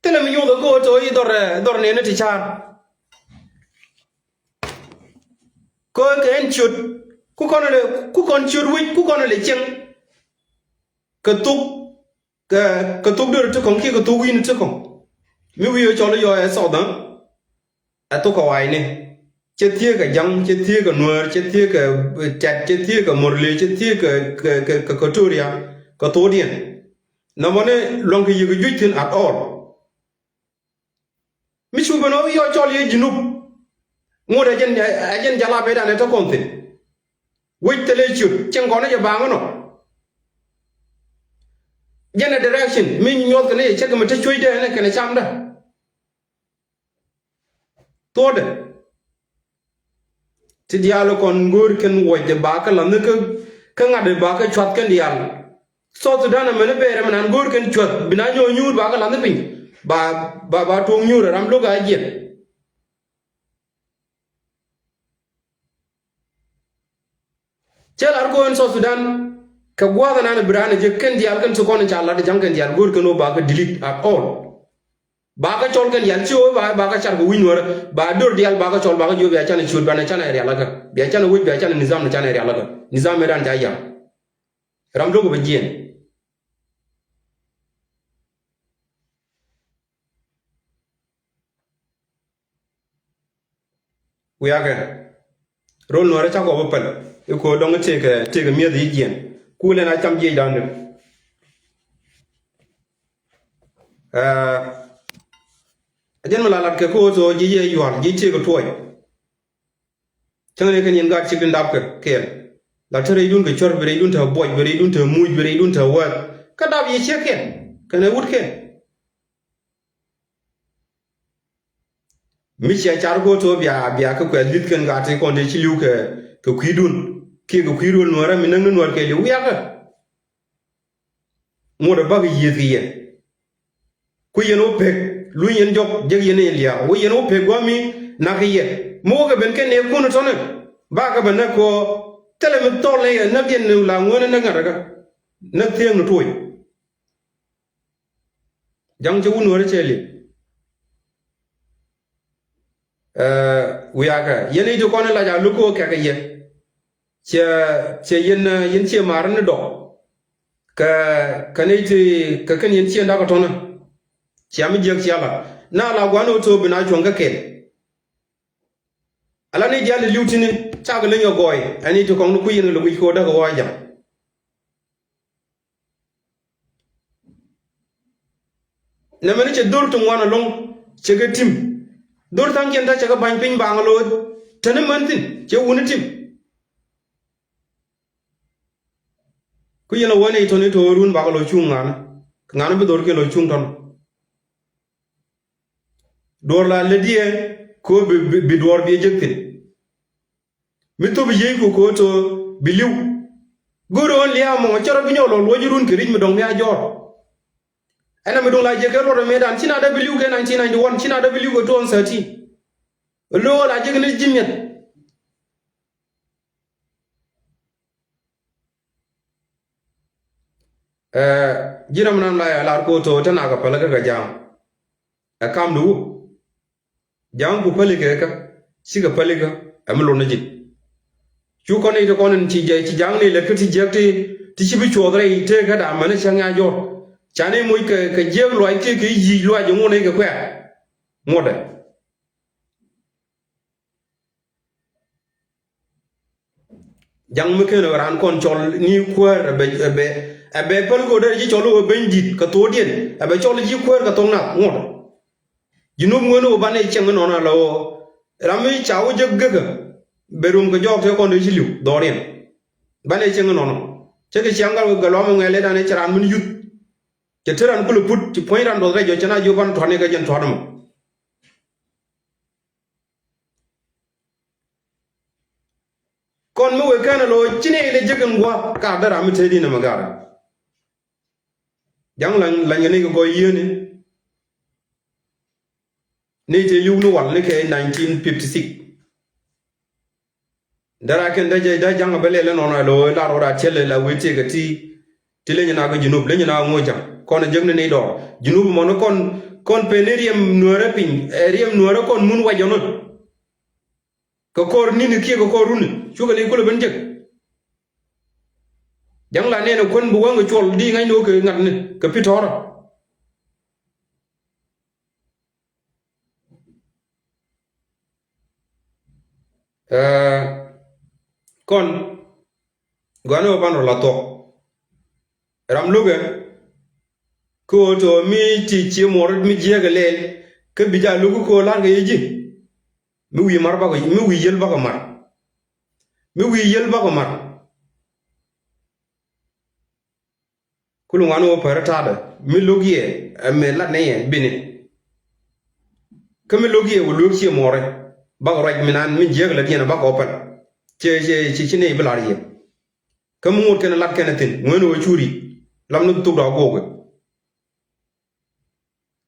Thilɛ mi nyoth ɛ go̱o̱r to̱ i̱ dhɔr, dhɔr nɛɛni ti ca̱a̱r. Kɛ kɛ ɛn ciöt ku kɔn lɛ, ku kɔn ciöt wi̱c ku kɔn lɛ cieŋ. Kɛ thuk, kɛ, kɛ thuk döör ti kɔŋ kiɛ kɛ thuk wi̱i̱ni ti kɔŋ. Mi wi̱i̱ ɛ cɔl i̱ yɔɔ ɛ South Sudan. Ɛ thok kɛ wa̱i̱ni. Cɛ thieek kɛ ja̱ŋ, cɛ thieek kɛ nuäär, cɛ thieek kɛ, eh, tɛt, cɛ thieek kɛ murle, cɛ thieek kɛ, kɛ, kɛ, kɛ Equatoria, kɛ thokdiɛn. Nɔmɔni luaŋkɛ yiëk juc thi̱n at all. Mi cu ben ɣöö yɔ cɔl yɛ Junub. Ŋot ɛ jɛn, ɛ jɛn jala bɛ dan ɛ te kɔn thi̱n. Wec thilɛ ciöt cieŋ kɔn ɛ jɛ baŋ ɛnɔ. Jɛn ɛ direction mi nyuɔth kɛn ɛ jɛ cɛ kɛ mi te cuec dee ɛn ɛ kɛn ɛ camdä. Thuɔ̱ɔ̱dɛ ti diaal kɔn go̱o̱r kɛn wuɔcdɛ bakä la̱th ni kä, kä ŋa̱tdɛ bakä cuath kɛn diaal. South Sudan ɛmɛn bɛɛr ɛmɛn an go̱o̱r kɛn cuath bi na nyɔɔ nyuur bakä la̱th ni piny. Ba, ba, ba tuɔɔk nyuur ɛ ram lo̱k a jiɛn. Cɛ lar kɔn South Sudan kɛ gua̱a̱th ɛnan bi raan ɛ jek kɛn diaal kɛn ti kɔn in ca lat ja̱ŋ kɛn diaal go̱o̱r kɛn wä bakä delete at all. Bakä cɔl kɛn diaal ci wä ba, bakä car kɛ wi̱c nuɔrä ba dor diaal bakä cɔl bakä jiö bia canɛ ciöt banɛ canɛ rial akä bia canɛ wec bia canɛ nizam ni canɛ rial akä nizam mi ran ca yam. Ram lo̱k bɛ jiɛn. Wiakɛ. Rol nuɔrɛ cakɔ bä päl. Ikɔ dɔŋ tëëkɛ, tëëkɛ mi̱eth i̱ jiɛn. Kulɛ na cam jiɛc da̱a̱n dee. Ɛ jɛn mi la lat kɛ ko̱o̱t ɣöö ji̱ yɛ yual ji̱ tëëkɛ tuɔɔc. Cäŋ ni kɛn yɛn gaat cik tin dapkɛ kɛɛl. La te rɛydun kɛ cuär bi rɛydun te buɔc bi rɛydun te muc bi rɛydun te wäth. Kä dap yɛ ciek kɛn kɛn ɛ wut kɛn. Mi cia car go̱o̱r to̱ bia, bia kä kuɛth li̱th kɛn gat ti kɔn dee ci li̱w kɛ, kɛ kui̱dun kiɛ kɛ kui̱ rol nuɔ̱ɔ̱rä mi näk ni nuɔ̱ɔ̱r kɛ li̱w wiakä. Ŋot ɛ bäk yiëëth kɛ yɛ. Ku yɛn wä pek luny yɛn jɔk jek yɛn in lia̱a̱ wä yɛn wä pek gua̱a̱mi nak kɛ yɛ. Mi wä kɛ ben kɛn nɛɛkun tɔ̱nɛ ba kɛ bɛ näk kɔ thilɛ mi thɔl ni yɛ näk yɛn ni la ŋuäänä näk ŋa̱t ɛ kä näk thiëëŋ ni tuɔy. Ja̱ŋ cɛ wun wärä cɛ li̱p. Ɛ, wiakɛ yɛn i̱ ti kɔn in lac a luk kɛ kɛ yɛ. Cɛ, cɛ yɛn, ɛ, yɛn ciɛ ma̱a̱r ni dɔk. Kɛ, kɛ ni ti kɛ kɛn yɛn ciɛ dak tɔnä. Cia mi jiäk cia la na la gua̱n ɣöö to̱o̱p in a cuɔ̱ŋ kä kɛl. Ala ni jial in li̱w ti̱ni cakɛ leny ɛ gɔɔy ɛn i̱ ti kɔŋ ni kui̱ yɛn kɛ lɛ wi̱c kɛ ɣöö dak ɛ ɣɔaa ja̱ŋ. Nɛ mɛn cɛ dhor ti ŋuan ɛlɔ̱ŋ cɛ kɛ tim. Dhor tha̱a̱ŋ kiɛn ta̱ cɛ kɛ ba̱ny piny baaŋ lo̱o̱c. Täni män thi̱n cɛ wuni tim. Ku yɛn ɛ wä nɛy tɔ̱ni to̱o̱run bakɛ lo̱c cuŋ ŋa̱nä. Kɛ ŋa̱nä bi dhor kiɛn lo̱c cuŋ tɔ̱nä. Duɔ̱ɔ̱r la lätdiɛ kɛ ɣöö bi, bi, bi duɔ̱ɔ̱r bi jek thi̱n. Mi thop yiëëcku kɛ ɣöö to̱ bi li̱w. Go̱o̱rɛ ɣän lia̱a̱ mɔ cä rɔ bi nyɔk lɔ luɔ̱c run kɛ ri̱c mi dɔ̱ŋ mi a jɔɔr. Ɛn a mi duŋ la jiɛk kɛ luɔt ɛmɛdan ci na dee bi li̱w kɛ nineteen ninety-one ci na dee bi li̱w kɛ two thousand thirteen. Lo̱o̱ la jiɛk ni ji̱ miɛt. Ɛ, ji̱n ram nan la ya lar ko to te na kɛ pälikä kɛ ja̱a̱ŋ. Ɛ kam du. Ja̱a̱ŋ ku pälikä kä cikɛ pälikä ɛ mi lot ni ji̱. Cu kɔn i̱ ti kɔn in ci jɛ ci ja̱a̱ŋ ni lɛ kä ti jiäk ti, ti ci bi cuɔth rɛy tëëkä da̱a̱ mɛn cäŋ ya jɔr. Ca ni moc kɛ, kɛ jiäk luac ti kɛ yic luac ŋun i̱ kɛ kuɛ̈ɛ̈. Ŋuɔ̱tdɛ. Ja̱ŋ mi ken raan kɔn cɔl ni kuäär ɛ bɛ, ɛ bɛ, ɛ bɛ päl go̱o̱r dee ji̱ cɔl wä beny di̱t kɛ thokdiɛn ɛ bɛ cɔl ji̱ kuäär kɛ thok nath ŋuɔ̱t. Ji̱ nup ŋuäär ni wä banɛ cieŋ nɔnɔ ala wä ram mi ca wä jek gekä. Bɛ rom kɛ jɔɔk te kɔn dee ci li̱w dhɔriɛn. Banɛ cieŋ nɔnɔ cɛ kɛ ciaŋ gal wä gɛ luam wä ŋɛl ɛ dan ɛ cɛ raan min yuth. Cɛ te ran kulɛ put ci puɔ̱ny ran duɔth rɛc jɔ cɛ na jiök ban tua̱t ni kɛ jɛn tua̱t mɔ. Kɔn mi wek kɛn a lo̱c ci nɛy lɛ jek in gua̱a̱th ka dära mi te di̱n ɛmɛ garɛ. Ja̱ŋ la̱ny, la̱ny kɛ ni kɛ gɔɔy yieni. Nɛy te li̱w ni wal ni kɛ nineteen fifty-six. Dära kɛn dee jɛ dee ja̱ŋ a bä lɛl inɔnɔ a lo̱c lar wä raa tiɛl la wee tiek kɛ ti. Ti leny na kɛ Junub leny na ŋo̱ ja̱ŋ kɔn a jek ni nɛy dɔɔr Junub mɔni kɔn, kɔn pen ni riɛm nuäärä piny ɛ riɛm nuäärä kɔn mun wacɔni. Kɛ kɔr ni̱ni kiɛ kɛ kɔr runi cukɛ ni kulɛ ben jek. Ja̱ŋ la nɛn ɛ kuän bi wäŋ kɛ cuɔl di ŋa̱cni wä kɛ ŋa̱tni kɛ pi̱ tɔ̱rä. Ɛ, kɔn gɔani wä ban rɔ la thuɔk. Ram lukɛ Kä ɣöö tɔ̱ mi ti cie muɔr mi jiääk ɛ lɛl. Kä bi jaa lo̱k kä ɣöö la̱rkɛ yɛ ji̱. Mi wi̱i̱ mar bakɔ, mi wi̱i̱ yiel bakɔ mar. Mi wi̱i̱ yiel bakɔ mar. Kul ŋuan wä pär ta̱a̱dä mi lo̱k yɛ ɛ mëë lat nɛ yɛ bini. Kä mi lo̱k yɛ wä lueek cie muɔrɛ. Bakɔ ruac mi naan mi jiääk lät yɛn ɛ bakɔ pɛl. Ciɛ ciɛ ciɛ ci nɛy bi lar yɛ. Kä mi ŋot kɛn lat kɛn ɛ thi̱n ŋuɛn wä curi. Lam ni thok dɔ̱a̱k guɔk wä.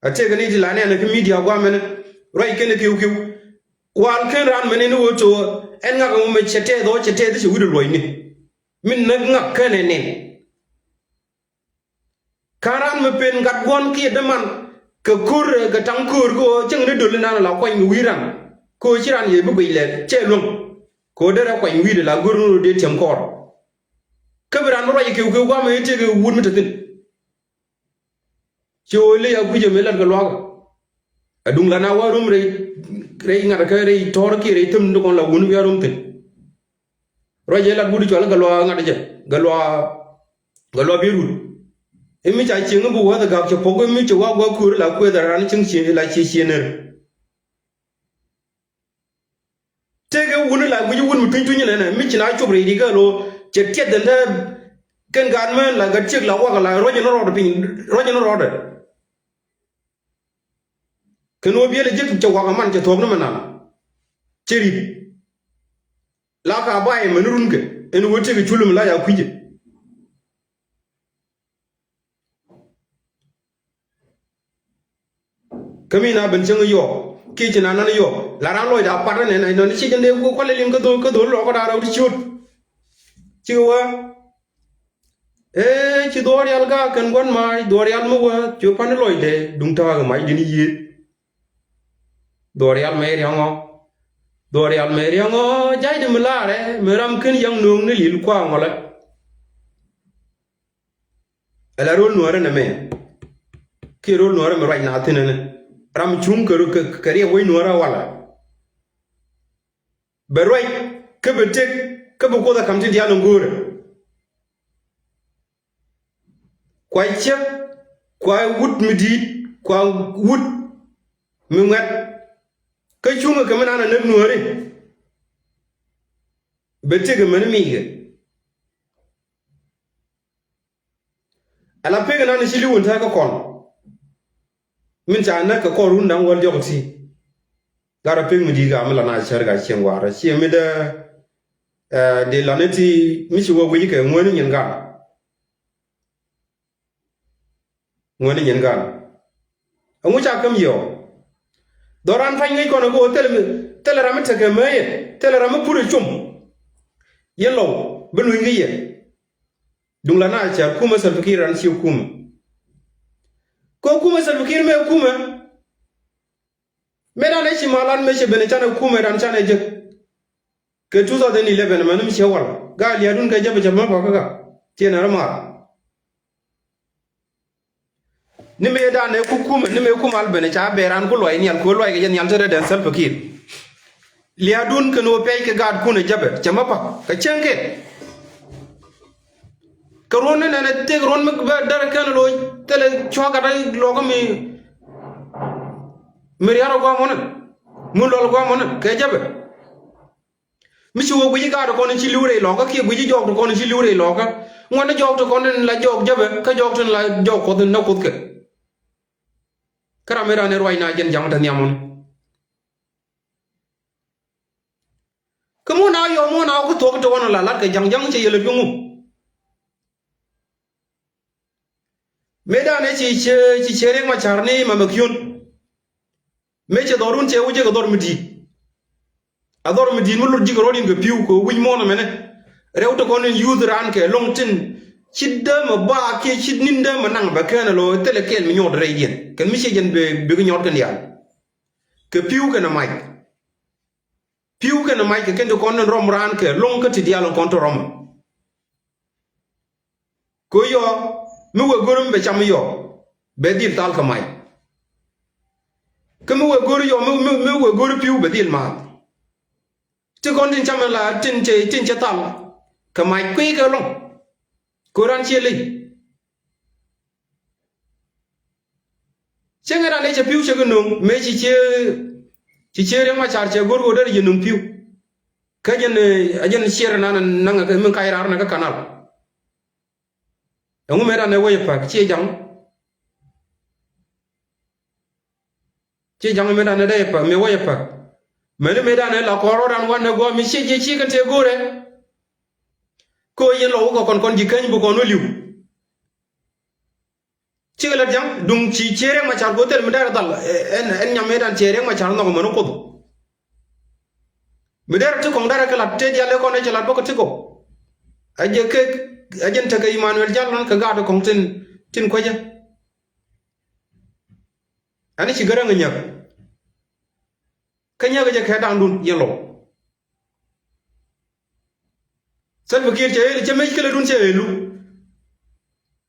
A tëëkɛ ni ti la nɛn kä midia guamɛn ruac kɛn kiw kiw. Wal kɛn ran mɛn ni wä to̱ ɛn ŋak ŋu mɛ cɛ tɛth ɔ cɛ tɛth cɛ wi̱dɛ luɔcni. Min näk ŋak kɛn ɛ nɛn. Ka̱n ran mɛ pen gat guɔ̱n kiɛ däman kɛ ko̱r kɛ taŋ ko̱r kɛ ɣöö cäŋ ni döl inan la kuany kɛ wi̱i̱ ran. Kɛ ɣöö ci ran yɛ bi guic lɛ cɛ luäŋ. Kɛ ɣöö derɛ kuany wi̱i̱dɛ la go̱r ni ɣöö dee tiɛm kɔɔr. Kä bi ran bi ruac kiw kiw guamɛ i̱ tëëkɛ wut mi te thi̱n. Ci ɣöö ley a kui̱cä mëë lat kɛ luakä. A duŋ la na wa rom rɛy, rɛy ŋa̱t kä rɛy tɔ̱r kiɛ rɛy thäm ni kɔn la wun wi̱i̱ a rom thi̱n. Ruac ëë lat wut cual kɛ luaak ŋa̱t jɛ kɛ luaak, kɛ luaak bi rut. I̱ mi ca cieŋ i̱ bi wäth ɛ ga̱a̱k cɛ puɔ̱k i̱ mi cɛ waak waak kuäär la kuëth a ran cieŋ cieŋ la cie cieŋ nër. Tëëkɛ wuni la guic wun mi tuny tuny nɛnɛ mi ci na cop rɛy ri kä lo cɛ tiɛth dɛn te kɛn gaat mɛ la gat ciek la wak la ruac ni rɔɔdɛ piny ruac ni rɔɔdɛ. Kɛn wä biɛl ji̱ cɛ wak man cɛ thuɔk ni mɛ nal cɛ rip. La ka bay mɛ ni run kɛ ɛn wä tiek cul mi la ya kui̱cɛ. Kä mi na ben cäŋ yɔ kiɛ ci na nan yɔ la ran lɔcda pat nɛ nɛ nɔn ci jɛ nɛ ku kualɛ liŋ kä dhol kä dhol lɔk kä da rɛw ti ciöt. Ci wä ee ci dhuɔɔr yal ga kɛn gua̱n mac dhuɔɔr yal mi wä ci wä pan lɔcdɛ duŋ ta̱a̱ kɛ mac din yiëët. Dhuɔɔr yal mɛ riaŋɔ dhuɔɔr yal mɛ riaŋɔ ja̱cdɛ mi laarɛ mi ram ken yaŋ nööŋ ni lil kuaŋɔ lɛ. Ala rol nuɔrä nɛ mɛ kiɛ rol nuɔrä mi ruac na thin ɛnɛ ram cuŋ kɛ, kɛ, kɛ riɛk wec nuɔrä wala. Bɛ ruac kä bɛ tëk kä bɛ kuoth a kam tin diaal in go̱o̱rä. Kua ciek kua wut mi di̱i̱t kua wut mi ŋuɛt. Kä cuŋ kɛ mi naan a näk nuɔri bɛ tëk mɛn miikɛ. Ala pek inan ci li̱w in te kä kɔn. Min ca näk kɛ kɔn run da̱ŋ wäl diɔk ti. Gat a pek mi di̱i̱t ka mi la na cär ka cieŋ warä ciɛ mi dee. Dee lani ti mi ci wä wi̱c kɛ ŋuäni nyin gan. Ŋuäni nyin gan. Ɛŋu ca käm yɛ ɔ? Dhɔran pa̱ny ŋäc kɔn ɛ go̱o̱r thilɛ mi, thilɛ ram mi tekɛ mɛ yɛ thilɛ ram mi pur ɛ com. Yɛn lɔw bi luny kä yɛ. Duŋ la na cär kumɛ Salva Kiir ran ci kumɛ. Kɛ kumɛ Salva Kiir mɛ kumɛ. Mëë dan ɛ ci malan mëë ci ben ɛ canɛ kumɛ dan canɛ jek. Kɛ two thousand eleven mɛ ni mi ciɛ wal gaa lia̱a̱dun kɛ jɛ bɛ jɛ mɛ pɔkä ka tiɛn ɛ rɛ maal. Ni mëë dan ɛ ku kumɛ ni mëë kumɛ al ben ɛ ca bɛ ran ku luay nial ku luay kɛ jɛ nial te rɛ dɛn Salva Kiir. Lia̱a̱dun kɛn ɣöö pɛc kɛ gaatkun ɛ jäpɛ cɛ mä pa̱k kɛ cäŋ kɛ. Kɛ ruɔ̱n ni nɛnɛ tëk ruɔ̱n mi bɛ därɛ kɛn loc thilɛ cua̱ gat a lɔkä mi. Mi ria̱r ɛ gua̱a̱mɔnɛ mi luɔl ɛ gua̱a̱mɔnɛ kɛ jäpɛ. Mi ci wä guici gaat kɔn ci li̱w rɛy lɔkä kiɛ guici jɔɔk ti kɔn ci li̱w rɛy lɔkä. Ŋuɔ̱n ni jɔɔk ti kɔn tin la jɔɔk jäpɛ kä jɔɔk tin la jɔɔk kuɔth in nä kuoth kɛ. Kä ram mi ran ni ruac na jɛn ja̱ŋ te nhiamɔn. Kä mun a yɔ mun a wä kä thuɔk ti wan la lat kɛ ja̱ŋ ja̱ŋ cɛ yɛlɛ piŋu. Mëë dan ɛ ci cɛ ci cɛ riɛk ma car ni ma mɛ kion. Mëë cɛ dhɔrun cɛ wä jɛ kɛ dhɔr mi di̱i̱t. A dhɔr mi di̱i̱t mi lot ji̱ kɛ rɔɔd in kɛ pi̱w kɛ wi̱c muɔ̱ɔ̱n ɛmɛnɛ. Rɛw ti kɔn in yuth raan kɛ lɔŋ tin ci dämɛ ba kiɛ ci nin dämɛ naŋ bɛ kɛn ɛ lo̱ thilɛ kɛɛl mi nyɔɔt rɛydiɛn kɛn mi ciɛ jɛn bɛ bɛ kɛ nyɔɔt kɛn diaal. Kɛ pi̱w kɛn ɛ mac. Pi̱w kɛn ɛ mac kɛ kɛn ti kɔn in rɔm raan kɛ lo̱ŋ kä ti diaal in kɔn ti rɔm. Kɛ yɔ mi wee go̱r mi bɛ cam yɔ bɛ dhil thal kɛ mac. Kä mi wee go̱r yɔ mi mi mi wee go̱r pi̱w bɛ dhil maath. Ti kɔn tin cam in la tin cɛ tin cɛ thal kɛ mac kui̱ kɛ lo̱ŋ. Kɛ ran ciɛ ley. Cieŋ ɛ ran ɛ cɛ pi̱w cɛ kɛ nöŋ mëë ci cië, ci cië Riɛk Macar cɛ go̱r kɛ ɣöö derɛ ji̱ nöŋ pi̱w. Kä jɛn, eh, a jɛn ciɛɛr nan naŋ kɛ min kac raar nɛ kä kanal. Ɛŋu mëë dan ɛ wec ɛ päk ciɛ jaŋ. Ciɛ jaŋ mëë dan ɛ dee ɛ päk, mëë wec ɛ päk. Mäni mëë dan ɛ la kɔn rɔɔdan wanɛ gua̱a̱ mi ciɛ jiɛ ciɛ kɛn tëë go̱rɛ. Kɛ ɣöö yɛn lɔw kɛ kɔn kɔn ji̱ käny bi kɔn wä li̱w. Cikɛ lät ja̱ŋ duŋ ci ciɛ Riɛk Macar kɛ ɣöö thil mi dɛr dhal, eh, ɛn, ɛn nyam mëë dan ciɛ Riɛk Macar nhɔk män kuoth. Mi dɛr ti kɔŋ dɛr kɛ lat tëë diaal ëë kɔn ëë cɛ lat bä kɛ ti kɔŋ. A jɛ kek, a jɛn tekɛ Imanuel Jal lɔn kɛ gaat kɔŋ tin, tin kuecä. Ɛn ci Gäräŋ nyäk. Kä nyäk jɛ kɛ da̱ŋdun yɛn lɔw. Salva Kiir cɛ ëël, cɛ mec kɛ lätdun cɛ ëëlu.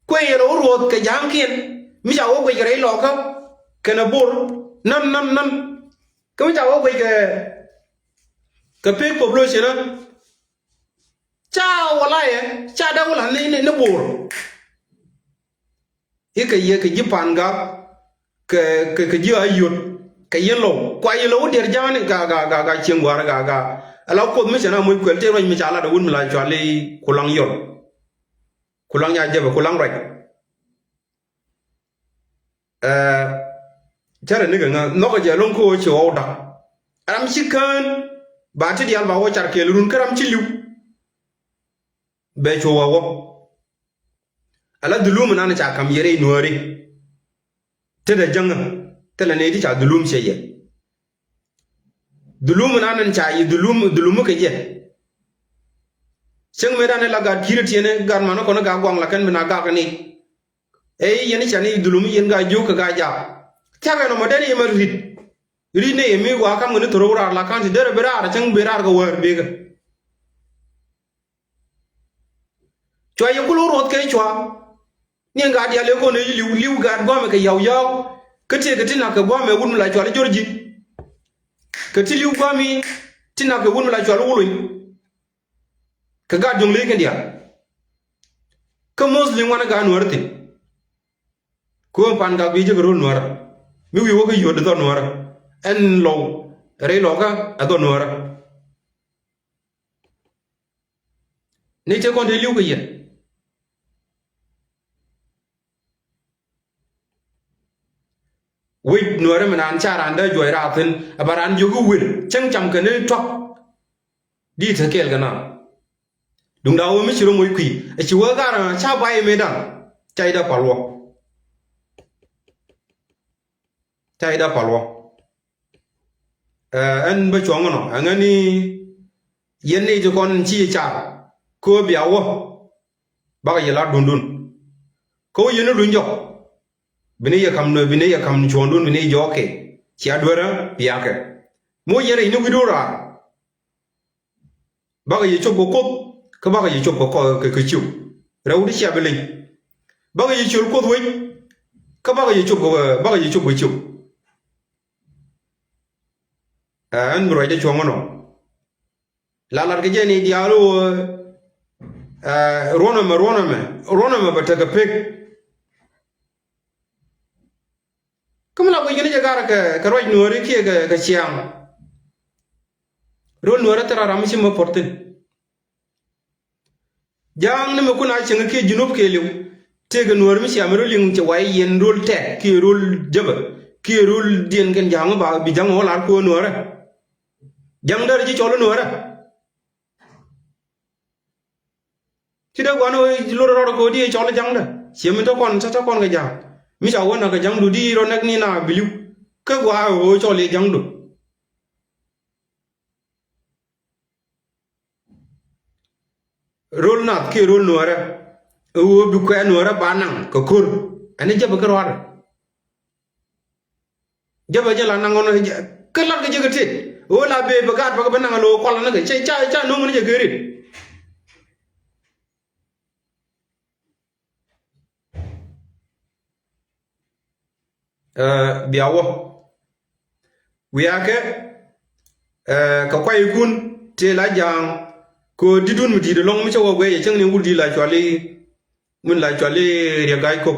Kuɛ yɛn lɔw ruɔth kɛ ja̱a̱ŋkiɛn mi ca wä guic kɛ rɛy lɔkä kɛnɛ Bor. Nan, nan, nan. Kä mi ca wä guic kɛ, kɛ pek population ä. Ca wä layɛ ca dee wä la̱th ni, ni, ni Bor. I̱ kɛ yɛ kɛ ji̱ Pangak, kɛ, kɛ, kɛ ji̱ Ayod, kɛ yɛn lɔw. Kua yɛn lɔw wä diɛr ja̱a̱ni ga, ga, ga, ga cieŋ gua̱a̱r ga, ga. Ala kuoth mi cɛ na moc kuɛl tëë ruac mi ca lat ɛ wut mi la cual i̱ Kulaŋ Yɔl. Kulaŋ Nya Jɛpɛ, Kulaŋ Ruac. Ɛ, cärɛ nikɛ ŋä nhɔkɛ jɛ lo̱ŋ kä ɣöö ci ɣɔw da̱k. Ram ci kään ba ti diaal ba wä car kɛɛl run kä ram ci li̱w. Bɛ cuɔ wä wä. Ala dhulum nan ca kam yɛ rɛy Nuääri. Tetdä jäŋä thilɛ nɛy ti ca dhulum cɛ yɛ. Dhulum nan ca yi dhulum, dhulum kɛ jɛ. Cäŋ mëë dan ɛ la gat ki̱i̱rä tiɛnɛ gat manä kɔn ɛ gat guaŋ la kɛn bi na gak ni. Ɛ yɛn i̱ can i̱ dhulum i̱ yɛn gat jiök kɛ gat jaak. Thia̱kɛ nɔmɔ den i̱ mɛ ri̱t. Ri̱t ni i̱ mi wa kam kɛ ni thorow raar la ka̱n ti derɛ bi raar cäŋ bi raar kɛ wäär bikɛ. Cua yɛ kul wä ruɔth kɛ cua. Ni gat diaal yɛ kɔn i̱ li̱w, li̱w gat gua̱a̱mɛ kɛ yaw yaw. Kä tëëkɛ ti nak kɛ gua̱a̱mɛ wut mi la cual i̱ Jɔrji. Kɛ ti li̱w gua̱a̱mi ti nak kɛ wut mi la cual i̱ Wuluny. Kɛ gat Jɔŋley kɛn diaal. Kä mostly ŋuan gat Nuäärä thi̱n. Kɛ ɣöö Pangak bi jek ro̱l Nuäärä. Mi wi̱i̱ wä kä yio̱t ɛ dhɔr Nuäärä. Ɛn lɔw rɛy lɔkä ɛ dhɔr Nuäärä. Ni te kɔn te li̱w kɛ yɛn. Wec Nuäärä mi naan ca raan dee juɔc raar thi̱n ɛ ba raan jiök i̱ wër cäŋ cam kɛn i̱ tuak. Di te kɛɛl kɛ naan. Duŋda wä mi ci rɔ moc kui̱ ɛ ci wee gar ca bay mëëdan. Ca i̱ dee pal wä. Ca i̱ dee pal wä. Ɛ, ɛn bä cuɔ̱ŋ nɔ ɛŋäni yɛn ni ti kɔn ci yɛ car. Kä bia wä bakɛ yɛ lat duundun. Kä wä yɛn ni luny jɔk. Bi ni yɛ kam, bi ni yɛ kam cuɔ̱ŋdun bi ni jɔɔk kɛ cia duerä biakɛ. Mi wä yɛn rɛy ni wi̱dun raar. Bakɛ yɛ cop kɛ Kuoth kä bakɛ yɛ cop kɛ kɔ, kɛ, kɛ ciök. Rɛw ti cia bi leny. Bakɛ yɛ ciöl Kuoth wec kä bakɛ yɛ cop kɛ, bakɛ yɛ cop kɛ ciök. Ɛ, ɛn bi ruacdä cuɔ̱ŋ ɛnɔ. La lat kɛ jɛ ni diaal ɣöö, ɛ, ruɔ̱n ɛmɛ, ruɔ̱n ɛmɛ, ruɔ̱n ɛmɛ bɛ tekɛ pek. Kä mi la guic kɛn jɛ garɛ kɛ, kɛ ruac Nuääri kiɛ kɛ, kɛ ciaŋ. Ro̱l Nuäärä thil ram mi ci mɛ puɔ̱t thi̱n. Ja̱a̱ŋ ni mɛ kun a cieŋ kiɛ Junub kɛɛliw. Tëëkɛ Nuäär mi cia mɛ ro̱l liŋ cɛ way yɛn ro̱l Tɛt kiɛ ro̱l Jäpɛ kiɛ ro̱l diɛn kɛn ja̱a̱ŋ ba bi ja̱ŋ wä lar kuäär Nuäärä. Ja̱ŋ dee rɔ ji̱ cɔl Nuäärä. Ci dee gua̱n ɣöö lor rɔɔdɛ kɛ ɣöö di cɔl ja̱ŋdä. Ciɛ mi te kɔn, te, te kɔn kɛ ja̱a̱ŋ. Mi ca wä näk kɛ ja̱ŋdu di rɔ näk ni na biliw. Kä gua̱a̱ ɣöö cɔl i̱ ja̱ŋdu. Ro̱l nath kiɛ ro̱l Nuäärä. Ɣöö bi kuɛ Nuäärä ba naŋ kɛ ko̱r. Ɛn i̱ Jäpɛ kä ruaadɛ. Jäpɛ jɛ la naŋ ɣɔn kä lat kɛ jɛ kɛ tet. Ɣöö la bee bɛ gaat bɛ kɛ bɛ naŋ ɣä lo̱o̱ kual ni kɛ cɛ ca, ca no̱o̱ŋ ni jɛ kɛ rit. Ɛ, bia wä. Wiakɛ, ɛ, kɛ kuaykun tëë la ja̱a̱ŋ. Kɛ ɣöö di̱tdun mi di̱i̱t ɛlɔ̱ŋ mi cä wä guɛy ɛ cäŋ ni wut di̱i̱t la cuali, min la cuali Riɛk Ga̱a̱c Kop.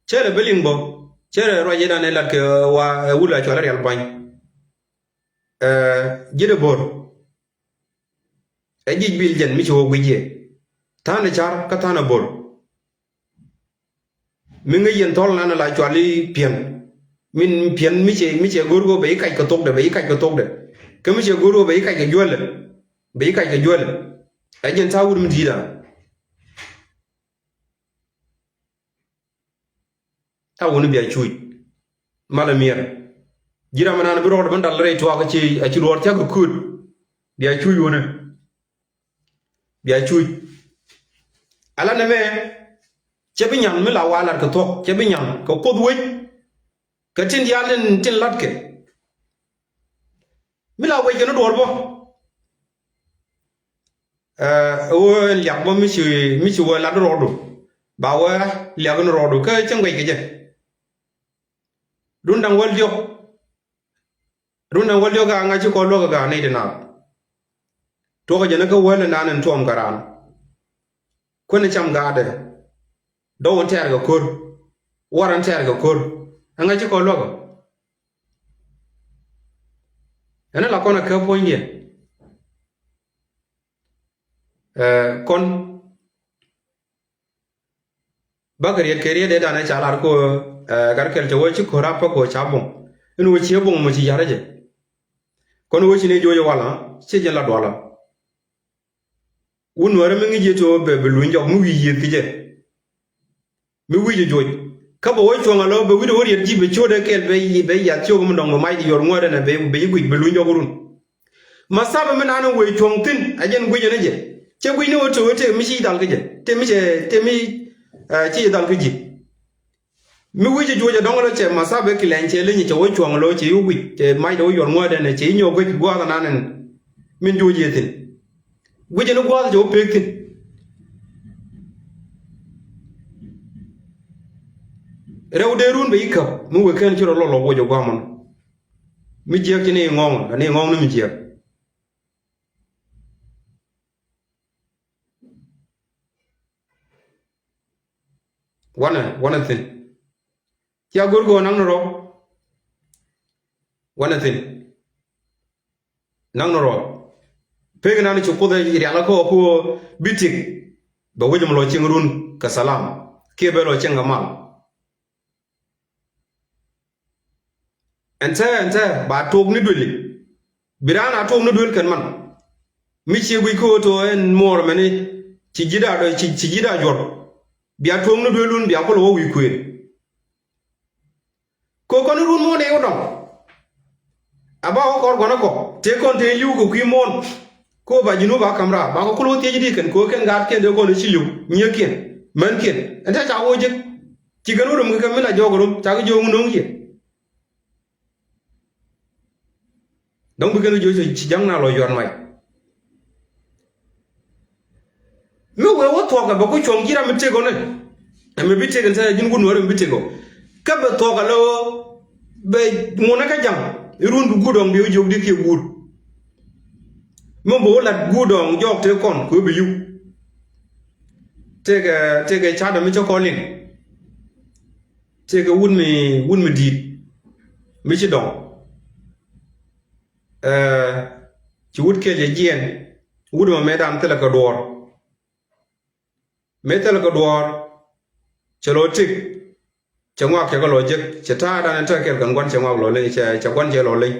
Cä lɛ bä liŋ bä. Cɛ rɛ ruac inan ɛ lat kɛ wa ɛ wul a cual rial bany. Ɛ ji̱n ɛ bo̱r. Ɛ ji̱ bil jɛn mi ci wä guic yɛ. Tha̱a̱n ɛ car kä tha̱a̱n ɛ bo̱r. Mi ŋäc yɛn thɔl nan la cual i̱ piɛn. Min piɛn mi cɛ, mi cɛ go̱r kɛ bɛ i̱ kac kɛ thokdɛ, bɛ i̱ kac kɛ thokdɛ. Kä mi cɛ go̱r kɛ bɛ i̱ kac kɛ juälɛ. Bɛ i̱ kac kɛ juälɛ. Ɛ jɛn tha̱a̱ wut mi di̱i̱t an. Tha̱a̱ wuni bia cuc. Malɛ miɛr. Ji̱ ram ɛnan bi rɔɔdɛ ben dal rɛy tuaak a ci, a ci luɔr cak kɛ kööt. Bia cuc wuni. Bia cuc. Ala nɛmɛ cɛ bi nyaŋ mi la wa lat kɛ thuɔ̱k, cɛ bi nyaŋ kɛ kuoth wec. Kɛ tin diaal tin, tin latkɛ. Mi la wec kɛ ni duɔ̱ɔ̱r bä. Ɛ ɣöö ɛn liak bä mi ci, mi ci wä lat rɔɔdu. Ba wä liak ni rɔɔdu kä cä ŋuɛc kɛ jɛ. Run da̱ŋ wäl diɔ̱k. Run da̱ŋ wäl diɔ̱k gaa ŋa̱c ci kɔn luäk gaa nɛy ti naath. Tuɔkä jɛ ni kä wäl inan in tuɔm kɛ raan. Kuän in cam gaatdɛ. Dɔw in tɛɛr kɛ ko̱r. War in tɛɛr kɛ ko̱r. Ɛŋa ci kɔn luäk ɔ? Ɛn in la kɔn a kä puɔ̱nydiɛn. Ɛ kɔn. Bakɛ riet kɛ riet dee danɛ ca lar ko, ɛ, gat kɛl cɛ wee ci ko̱r a pek ko ca buŋ. In wee ci buŋ mɔ ci yar jɛ. Kɔn wee ci ni joc wala ci jɛ la duala. Wun nuɛrɛ mi ŋi̱c yɛ to bɛ, bɛ luny jɔk mi wi̱i̱ yieth ki jɛ. Mi wi̱i̱ jɛ joc. Kä bɛ wee cuɔ̱ŋ alɔ bɛ wi̱i̱ wä riet ji̱ bɛ ciötdɛ kɛl bɛ, bɛ yath ciök mi dɔŋ bɛ mac di yɔr ŋuäärɛ nɛ bɛ, bɛ ji̱ guic bɛ luny jɔk run. Masaba mi naan wëë cuɔ̱ŋ thi̱n a jɛn guic ɛn jɛ. Cɛ guic ni wä tëë wä tëë mi ci dhal kä jɛ. Tëë mi cɛ, tëë mi, ɛ, ci dhal kä ji̱. Mi wi̱c ɛ juɔc ɛ dɔ̱ŋ lɔ cɛ masaba ɛ kilɛny cɛ leny cɛ wä cuɔ̱ŋ lɔ cɛ yi wä guic. Cɛ macdɛ wä yuɔr ŋuäärɛ nɛ cɛ yi nyɔk guic gua̱a̱th ɛnan ɛn. Min juɔc yɛ thi̱n. Guic ɛn gua̱a̱th cɛ wä pek thi̱n. Rɛw dee run bɛ yi käp mi wëë kɛn ci rɔ lɔ lɔ woc ɛ gua̱a̱th mɔnɔ. Mi jiääk ci ni ŋɔ̱ŋ, ani ŋɔ̱ŋ ni mi jiääk. Wanɛ, wanɛ thi̱n. Cia go̱r kɛ ɣöö naŋ ni rɔ. Wanɛ thi̱n. Naŋ ni rɔ. Pek inan ci Kuoth ɛ rial kä ɣöö bi tik. Bɛ wec mi lɔ cieŋ run kɛ thalam. Kiɛ bɛ lɔ cieŋ kɛ mal. Ɛn tɛ, ɛn tɛ, ba tok ni dueli. Bi raan a tok ni duel kɛn man. Mi cie guic kä ɣöö to ɛn muɔɔr mɛni ci ji̱ da, ci, ci ji̱ da juɔr. Bia tok ni duel wun bia kulɛ wä wi̱i̱ kuëën. Kɛ kɔn run muɔ̱ɔ̱n dee wä dɔŋ. A ba wä kɔr gua̱n ɛ kɔ. Tëë kɔn tëë li̱w kɛ kui̱ muɔ̱ɔ̱n. Kɛ ɣöö ba ji̱n wä ba ka̱m raar. Ba kɛ kulɛ wä thiec di kɛn kɛ ɣöö kɛn gaatkiɛn dee kɔn ci li̱w. Nyiëëkiɛn. Mänkiɛn. Ɛn tɛ ca wä jek. Ci kɛn wä rom kɛ kɛ mi la jɔɔk rom. Ca kɛ jiök ŋun no̱o̱ŋ yɛ. Dɔ̱ŋ bi kɛn jiök ci ja̱ŋ na lɔ yuan mac. Mi wee wä thuɔ̱k ɛ bɛ ku cuɔ̱ŋ ji̱ ram mi tëk ɔ ni. Ɛmɛ bi tëk ɛn tɛn ji̱n wun wä ram bi tëk ɔ. Kä bɛ thuɔ̱k ɛ lɛ ɣöö bɛ ŋun ɛ kä ja̱ŋ. Irun bi guut dɔ̱ŋ bi wä jiök di kiɛ guur. Mi bi wä lat guut dɔ̱ŋ jɔɔk tëë kɔn kɛ wä bi yuk. Tëëkɛ, tëëkɛ ca̱t ɛ mi cä kɔn liŋ. Tëëkɛ wut mi, wut mi di̱i̱t mi ci dɔ̱ŋ. Ɛ, ci wut kɛl cɛ jiɛɛn. Wut mɔ mëë dan thilɛ kɛ duɔɔr. Mëë thilɛ kɛ duɔɔr. Cɛ lɔ tik. Cɛ ŋuak cɛ kɛ lɔ jek. Cɛ ta̱a̱ dan in tekɛ kɛl kɛn gua̱n cɛ ŋuak lɔ leny, cɛ, cɛ gua̱n cɛ lɔ leny.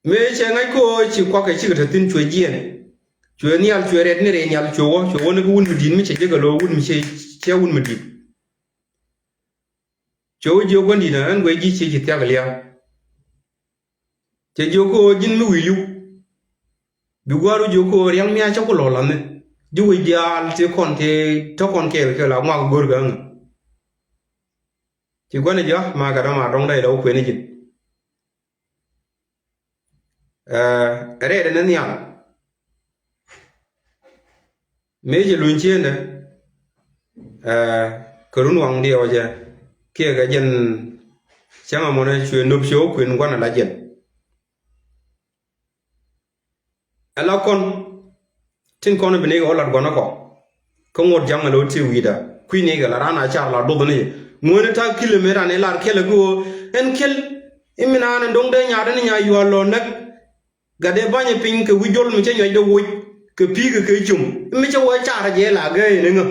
Mëë cɛ ŋa̱c kɛ ɣöö ci kuak kɛ cikɛ te thi̱n cuɛ jiɛɛn. Cuɛ nhial cuɛ rɛt ni rɛy nhial cuɛ wä, cuɛ wä ni kä wun mi di̱i̱t mi cɛ jek ɛ lo̱o̱ wun mi cɛ, cɛ wun mi di̱i̱t. Cuɛ wä jiök gua̱n di̱i̱t ɛn guɛ ji̱ ciec ci thiak lia̱a̱. Cɛ jiök kɛ ɣöö ji̱n mi wi̱i̱ li̱w. Bi gua̱a̱r wä jiök kɛ ɣöö ria̱ŋ mia̱a̱c cä ku lɔ̱ɔ̱l la̱thni. Ji̱ wec diaal tëë kɔn tëë tɔ̱ kɔn kɛɛl kɛɛl a ŋuak go̱o̱r kɛ ɣäŋä. Ci gua̱n jiök ma̱a̱ gat ɔ ma̱a̱ dɔ̱ŋ dɔ̱ŋ dee wä kuëni ji̱n. Ɛ, rɛɛdɛ ni nhial. Mëë cɛ luny ciëëndɛ, ɛ, kɛ run waŋ diɛw jɛ kiɛ kɛ jɛn cäŋ amɔnɛ cuɛ nöp cɛ wä kuën gua̱n ala jɛn. Ala kɔn tin kɔn bi ni kɛ wä lat gua̱n kɔ. Kä ŋot ja̱ŋ ala wä ti wi̱i̱da. Kui̱ ni kɛ la raan a car la duɔth ni jɛ. Ŋuäni ta̱a̱ kilɛ mëë ran i̱ lar kɛl ɛ ki ɣöö ɛn kɛl i̱ mi naan ɛn do̱ŋ dee nyaat ɛn nya yual lɔ näk. Gat dee ba̱nyɛ piny kɛ wi̱c jol mi cä nyuac dee woc kɛ pi̱i̱ kɛ kɛ com i̱ mi cä wee car jɛ la gee in iŋä.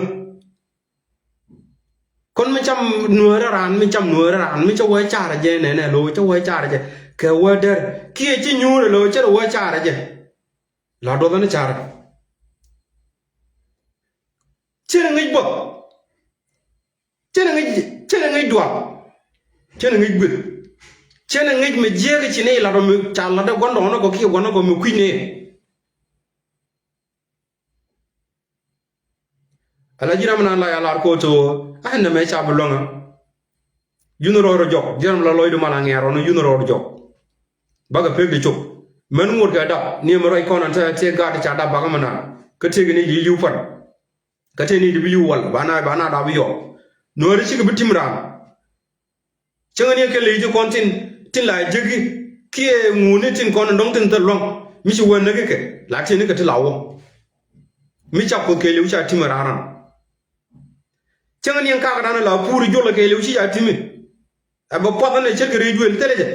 Kɔn mi cam nuäärä raan, mi cam nuäärä raan, mi cä wee car jɛ nɛnɛ lo̱ cä wee car jɛ kɛ wee dɛr kiɛ ci nyuurɛ lo̱ cä wee car jɛ. La duɔth ni car. Cä ni ŋi̱c buɔth. Cä ni ŋi̱c, cä ni ŋi̱c dual. Cä ni ŋi̱c gui̱th. Cä ni ŋi̱c mi jiääk ci ni lat ɔ mi ca lat ɔ gua̱ndɔɔŋni kɔ kiɛ gua̱ndɔɔŋni kɔ mi kui̱c ni. Ala ji̱n ram nan la ya lar ko̱ to a nɛ mɛ ca bi luäŋä. Yun rɔɔd rɔ jɔk ji̱n ram la lɔcdu mal a ŋɛɛr rɔɔd yun rɔɔd rɔ jɔk. Bakɛ pek di cop mɛn ŋot kɛ dap ni mɛ rɔc kɔn an te te gat ca dap bakä mɛ nan kä tëk ni di liu pan. Kä tëk ni di bi liu wal ba na ba na dap bi yɔk. Nuɔri cikɛ bi tim ran. Cäŋ ni kɛ ley ti kɔn tin tin la jeki kiɛ ŋuni tin kɔn dɔŋ tin thil luaŋ mi ci wä näki kɛ la tin ni kɛ ti la wä. Mi ca kuoth kɛ liw ca timɛ ran ran. Cäŋ ni kak ran la pur jol kɛ liw ci ca timi. Ɛ bɛ puath ni ce̱tkɛ rɛy duël thilɛ jɛ.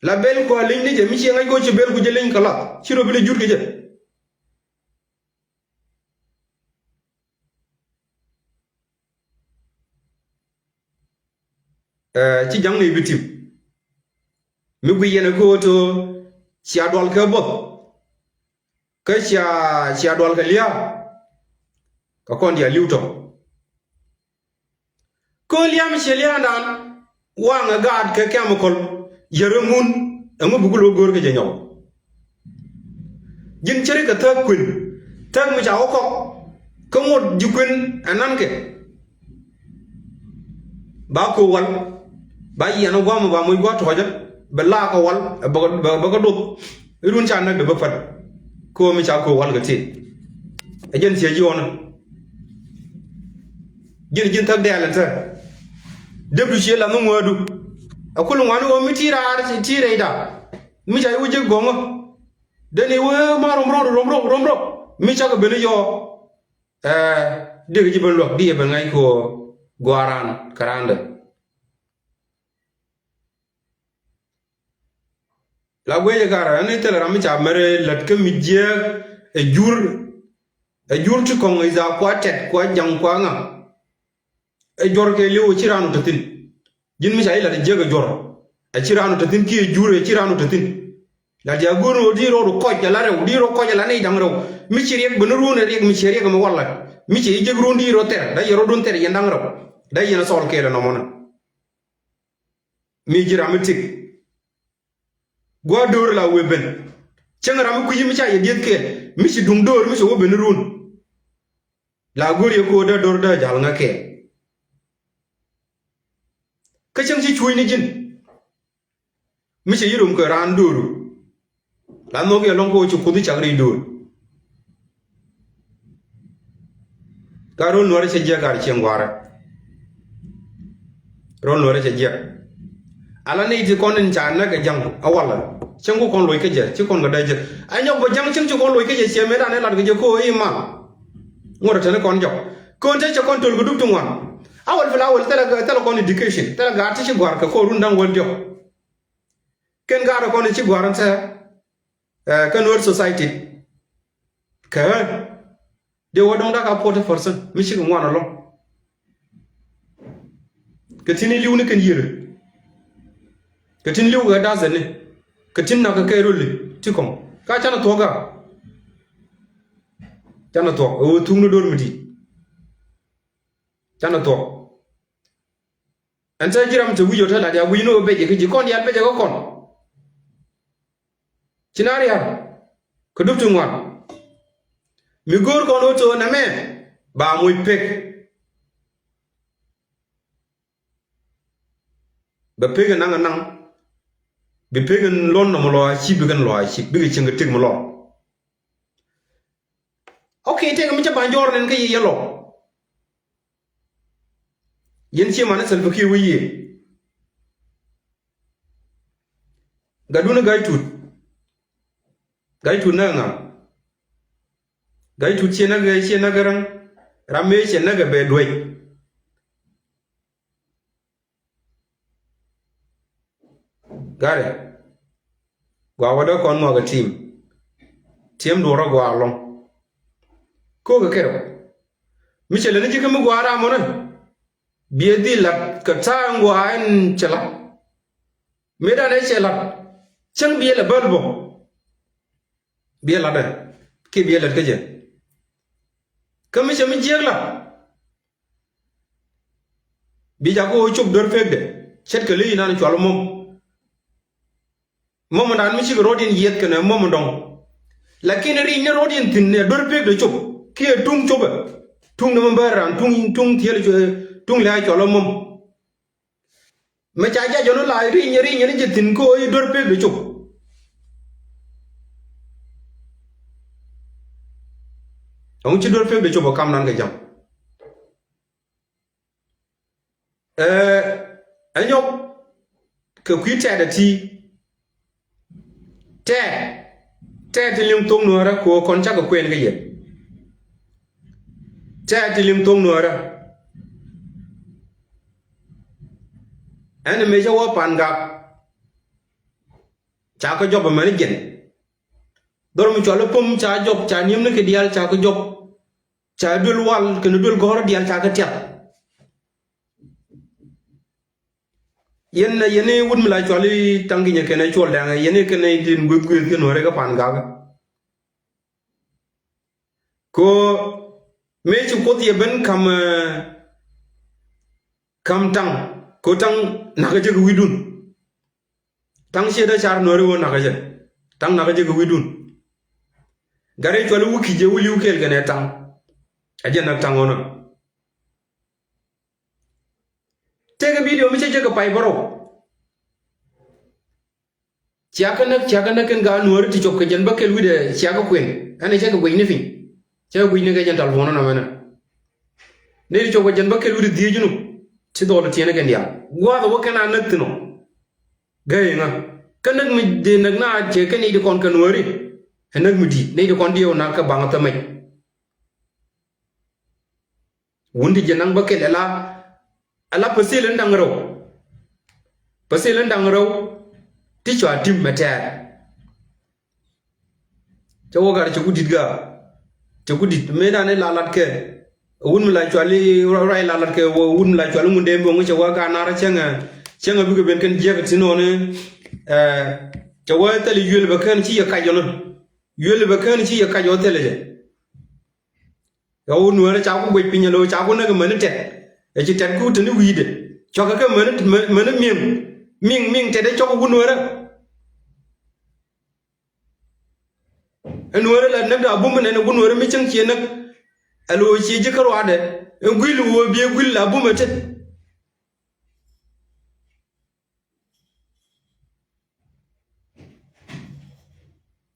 La bel kua leny ni jɛ mi ci ŋa̱c kɛ ci bel ku jɛ leny kɛ la ci rɔ bi lɛ jut kɛ jɛ. Ɛ, ci ja̱ŋ ni bi tim. Mi gui yɛn ɛ ko̱o̱t cia dual kɛ both. Kä cia, cia dual kɛ lia̱a̱. Kä kɔn dia li̱w tɔ. Kä lia̱a̱ mi cie lia̱a̱ dan waŋ ɛ gaat kɛ chemical yɛr ɛ ŋun ɛŋu buk lo̱ go̱o̱r kɛ jɛ nyɔk. Ji̱n ceri kɛ thäk kuën thäk mi ca wä kɔk kä ŋot ji̱ kuën ɛ nankɛ. Ba köök wal ba yiɛn ɛ gua̱a̱m ba moc gua̱a̱ tɔ̱ɔ̱cä bɛ laak kɛ wal bɛ kɛ doth. Irun ca näk dee bä pät. Köök mi ca köök wal kɛ tëë ɛ jɛn ciɛ jiɔɔnä. Ji̱n ji̱n thäk dɛɛl ɛn thäk. Depdu cië lath ni ŋuäädu. Ɛ kul ŋuani ɣöö mi ti raar ti rɛyda. Mi ca i̱ wä jek gɔ̱ŋä. Deni wee ma rom rok rom rok rom rok mi cakɛ ben i̱ yɔɔ. Ɛ, dikɛ ji̱ ben luäk dikɛ ben ŋa̱c kɛ ɣöö gɔaa raan kɛ raandɛ. La guecɛ kar ɛn i̱ thilɛ ram mi ca mɛr lät kä mi jiääk ɛ jur. Ɛ jur ti kɔŋ i̱ dha kua tɛt kua jaŋ kua ŋa. Ɛ juɔr kɛ li̱w ɛ ci raan wä te thi̱n. Ji̱n mi ca i̱ lat ɛ jiäk ɛ juɔr ɛ ci raan wä te thi̱n kiɛ jur ɛ ci raan wä te thi̱n. Lat ya go̱o̱r wä di rɔɔd kɔc ala rɛw di rɔ kɔc ala nɛy da̱ŋ rɛw. Mi ci riɛk ben ruun ɛ riɛk mi ci riɛk mi walɛ. Mi ci i̱ jiäk ruun di rɔ thɛr da yɛ rɔɔdun thɛr yɛn da̱ŋ rɛw. Da yɛn ɛ thɔɔl kɛɛl ɛ nɔmɔnɛ. Mi ji̱ ram mi tik. Gua̱a̱r döör la wee ben. Cäŋ ram mi kui̱ci mi ca yɛ dieth kɛɛl mi ci duŋ döör mi ci wä ben run. La go̱o̱r yɛ ko̱o̱r dee döör dee ja̱l ŋä kɛɛl. Kä cäŋ ci cuuc ni ji̱n. Mi ci yirum kɛ raan dööru. La nhɔk yɛ lɔŋ ko̱o̱r ci kuoth i̱ cak ri döör. Ka ro̱l nuɔrɛ cɛ jiɛk gar cieŋ gua̱a̱rɛ. Ro̱l nuɔrɛ cɛ jiɛk. Ala ni ti kɔn in ca näk kɛ ja̱ŋ a walɛ. Cieŋ ku kɔn loc kä jɛ ci kɔn kɛ dee jɛ. A nyɔk bä ja̱ŋ cieŋ ci kɔn loc kä jɛ ciɛ mëë dan in lat kɛ jɛ ko̱o̱ i̱ mal. Ŋuɔ̱t a teni kɔn jɔk. Ko̱o̱n te cɛ kɔn töl kɛ duk ti ŋuan. A wal fi la wal thilɛ thilɛ kɔn education. Thilɛ gaat ti ci gua̱a̱r kɛ ko̱o̱ run da̱ŋ wäl diɔ̱k. Kɛn gaat kɔn in ci gua̱a̱r in thɛɛ. Ɛ, kä Nuer society. Kɛ ɣän. Dee wä dɔ̱ŋ dak a forty percent mi cikɛ ŋuan alɔŋ. Kɛ tin i̱ li̱w ni kɛn yiëër. Kɛ tin li̱w kɛ da̱thɛn ni. Kɛ tin nak kɛ kɛ röli ti kɔŋ. Ka canɛ thuɔ̱k a. Canɛ thuɔ̱k. Ɛ ɣöö thuk ni do̱r mi di̱i̱t. Canɛ thuɔ̱k. Ɛn te ji̱ ram te wi̱c ɔ te lat ya wi̱c ni ɔ becɛ kä ji̱ kɔn diaal becɛ kä kɔn. Ci na ria̱r kä dup ti ŋuan. Mi go̱o̱r kɔn ɔ to̱o̱n ɛmɛ ba moc pek. Bɛ pek ɛ naŋ ɛ naŋ. Bi pek ɛ lɔn nɔmɔ lɔ a cip bikɛn lɔ a cip bikɛ cieŋ kɛ tëk mi lɔ. Ok, tëk mi cä ba̱ny jɔɔr nɛn kä yɛ yɛ lɔ. Yɛn cie man ɛ Salva Kiir wee yiëë. Gatdun ɛ Ga̱y Tut. Ga̱y Tut näk ɛ ŋa? Ga̱y Tut cie näk ɛ cie näk ɛ räŋ. Ram mëë cɛ näk ɛ bɛ duec. Gat ɛ. Gɔaa wä dee kɔn ŋuak ɛ tim. Tim duɔrä gɔaa lɔŋ. Kokɛ kɛrɛ wä. Mi cɛ lɛ ni ji̱ kä mi gɔaa ram mɔnɛ. Biɛ dhil lat kɛ ta̱a̱ in gɔaa in cɛ lat. Mëëdan ɛ cɛ lat. Cäŋ biɛ lɛ bäl bä. Biɛ lat ɛ. Kiɛ biɛ lät kä jɛ. Kä mi cɛ mi jiäk lat. Bi jakä ɣöö cop duer pekdɛ ce̱tkɛ ley inan cual mom. Mom dan mi cikɛ rɔ̱diɛn yieth kɛnɛ mom dɔ̱ŋ. Lakin ric ni rɔ̱diɛn thi̱n ɛ duer pekdɛ cop kiɛ tuŋ copɛ. Tuŋ ni mom bär ran tuŋ tuŋ thiel tuŋ lɛ cual mom. Mɛ ca jac jɔn la ric ni ric ni jɛ thi̱n kä ɣöö i̱ duer pekdɛ cop. Ɛŋu ci duer pekdɛ cop ɛ kam nan kɛ jam. Ɛ, ɛ nyɔk kɛ kui̱ tɛɛt ɛ ti. Tɛɛt, tɛɛt ti liŋ thok nuäärä kɛ ɣöö kɔn cakɛ kuɛn kä yɛ. Tɛɛt ti liŋ thok nuäärä. Ɛn mëë cä wä pan gak. Ca kä jɔp ɛmɛn jiɛn. Dhɔr mi cual i̱ pum ca jɔp, ca niemni kɛ diaal ca kä jɔp. Ca duel wal kɛnɛ duel gɔ̱rä diaal ca kä tiat. Yɛn, yɛn i̱ wut mi la cual i̱ Taŋ Ginyɛ kɛnɛ Cuɔl Dɛŋ, yɛn i̱ kɛnɛ i̱ din gueth gueth kɛ nuäärɛ kä pan gak. Ko mëë ci Kuoth yɛ ben kam, eh, kam Taŋ, ko Taŋ nakä jɛ kɛ wi̱dun. Taŋ ciɛ dee car nuääri wä nakä jɛ. Taŋ nakä jɛ kɛ wi̱dun. Gat rɛy cuali wä ki̱c jɛ wä li̱w kɛɛl kɛnɛ Taŋ. A jɛ näk Taŋ ɣɔnä. Tëëkɛ bidio mi cä jɛ kɛ pay bärɔw. Ciakä näk, ciakä näk kɛn gaat nuääri ti cop kɛ jɛn bä kɛl wi̱dɛ ciakä kuën. Ɛn ɛ cä kɛ guic ni piny. Cä kɛ guic ni kɛ jɛn talpuɔn ɔnɔ mɛnɛ. Ni ti cop kɛ jɛn bä kɛl wi̱dɛ dhiec nu. Ci dhɔl tiɛn kɛn diaal. Gua̱a̱th ɛ wä kɛn a näk thi̱n ɔ. Gäi ŋa. Kä näk mi dee näk na cɛ kɛ nɛy ti kɔn kɛ nuääri. Ɛ näk mi di̱i̱t, nɛy ti kɔn diɛw nak kɛ baŋ thämɛc. Wun ti jɛ naŋ bä kɛl ɛla, ɛla päthil in da̱ŋ rɛw. Päthil in da̱ŋ rɛw ti cua tim mɛ tɛɛr. Cɛ wä gat cɛ ku di̱t gaa. Cɛ ku di̱t mëëdan i̱ la lat kɛ. Wun mi la cuali ruac la lat kɛ wun mi la cuali ŋun dee boŋ cɛ wä gaa nar cäŋɛ, cäŋɛ bikɛ ben kɛn jiäk ti nɔɔni. Ɛ, cɛ wä thil yuël bɛ kään ci yɛ kac ɔnɔ. Yuël bɛ kään ci yɛ kac ɔ thil jɛ. Ɛ wun nuɛrɛ ca ku guic piny alo ca ku näk mäni tɛt. Ɛ ci tɛt ku teni wi̱i̱dɛ. Cɔkɛ kɛ mäni, mäni miŋ. Miŋ, miŋ tɛt ɛ cɔk wun nuɛrɛ. Ɛn wee rɛ la näk da bum nɛn wun wee rɛ mi cäŋ cie näk. Ɛ lo̱o̱ cie ji̱ kä ruaadɛ ɛn gui̱l wee biɛ gui̱l la bum ɛ tet.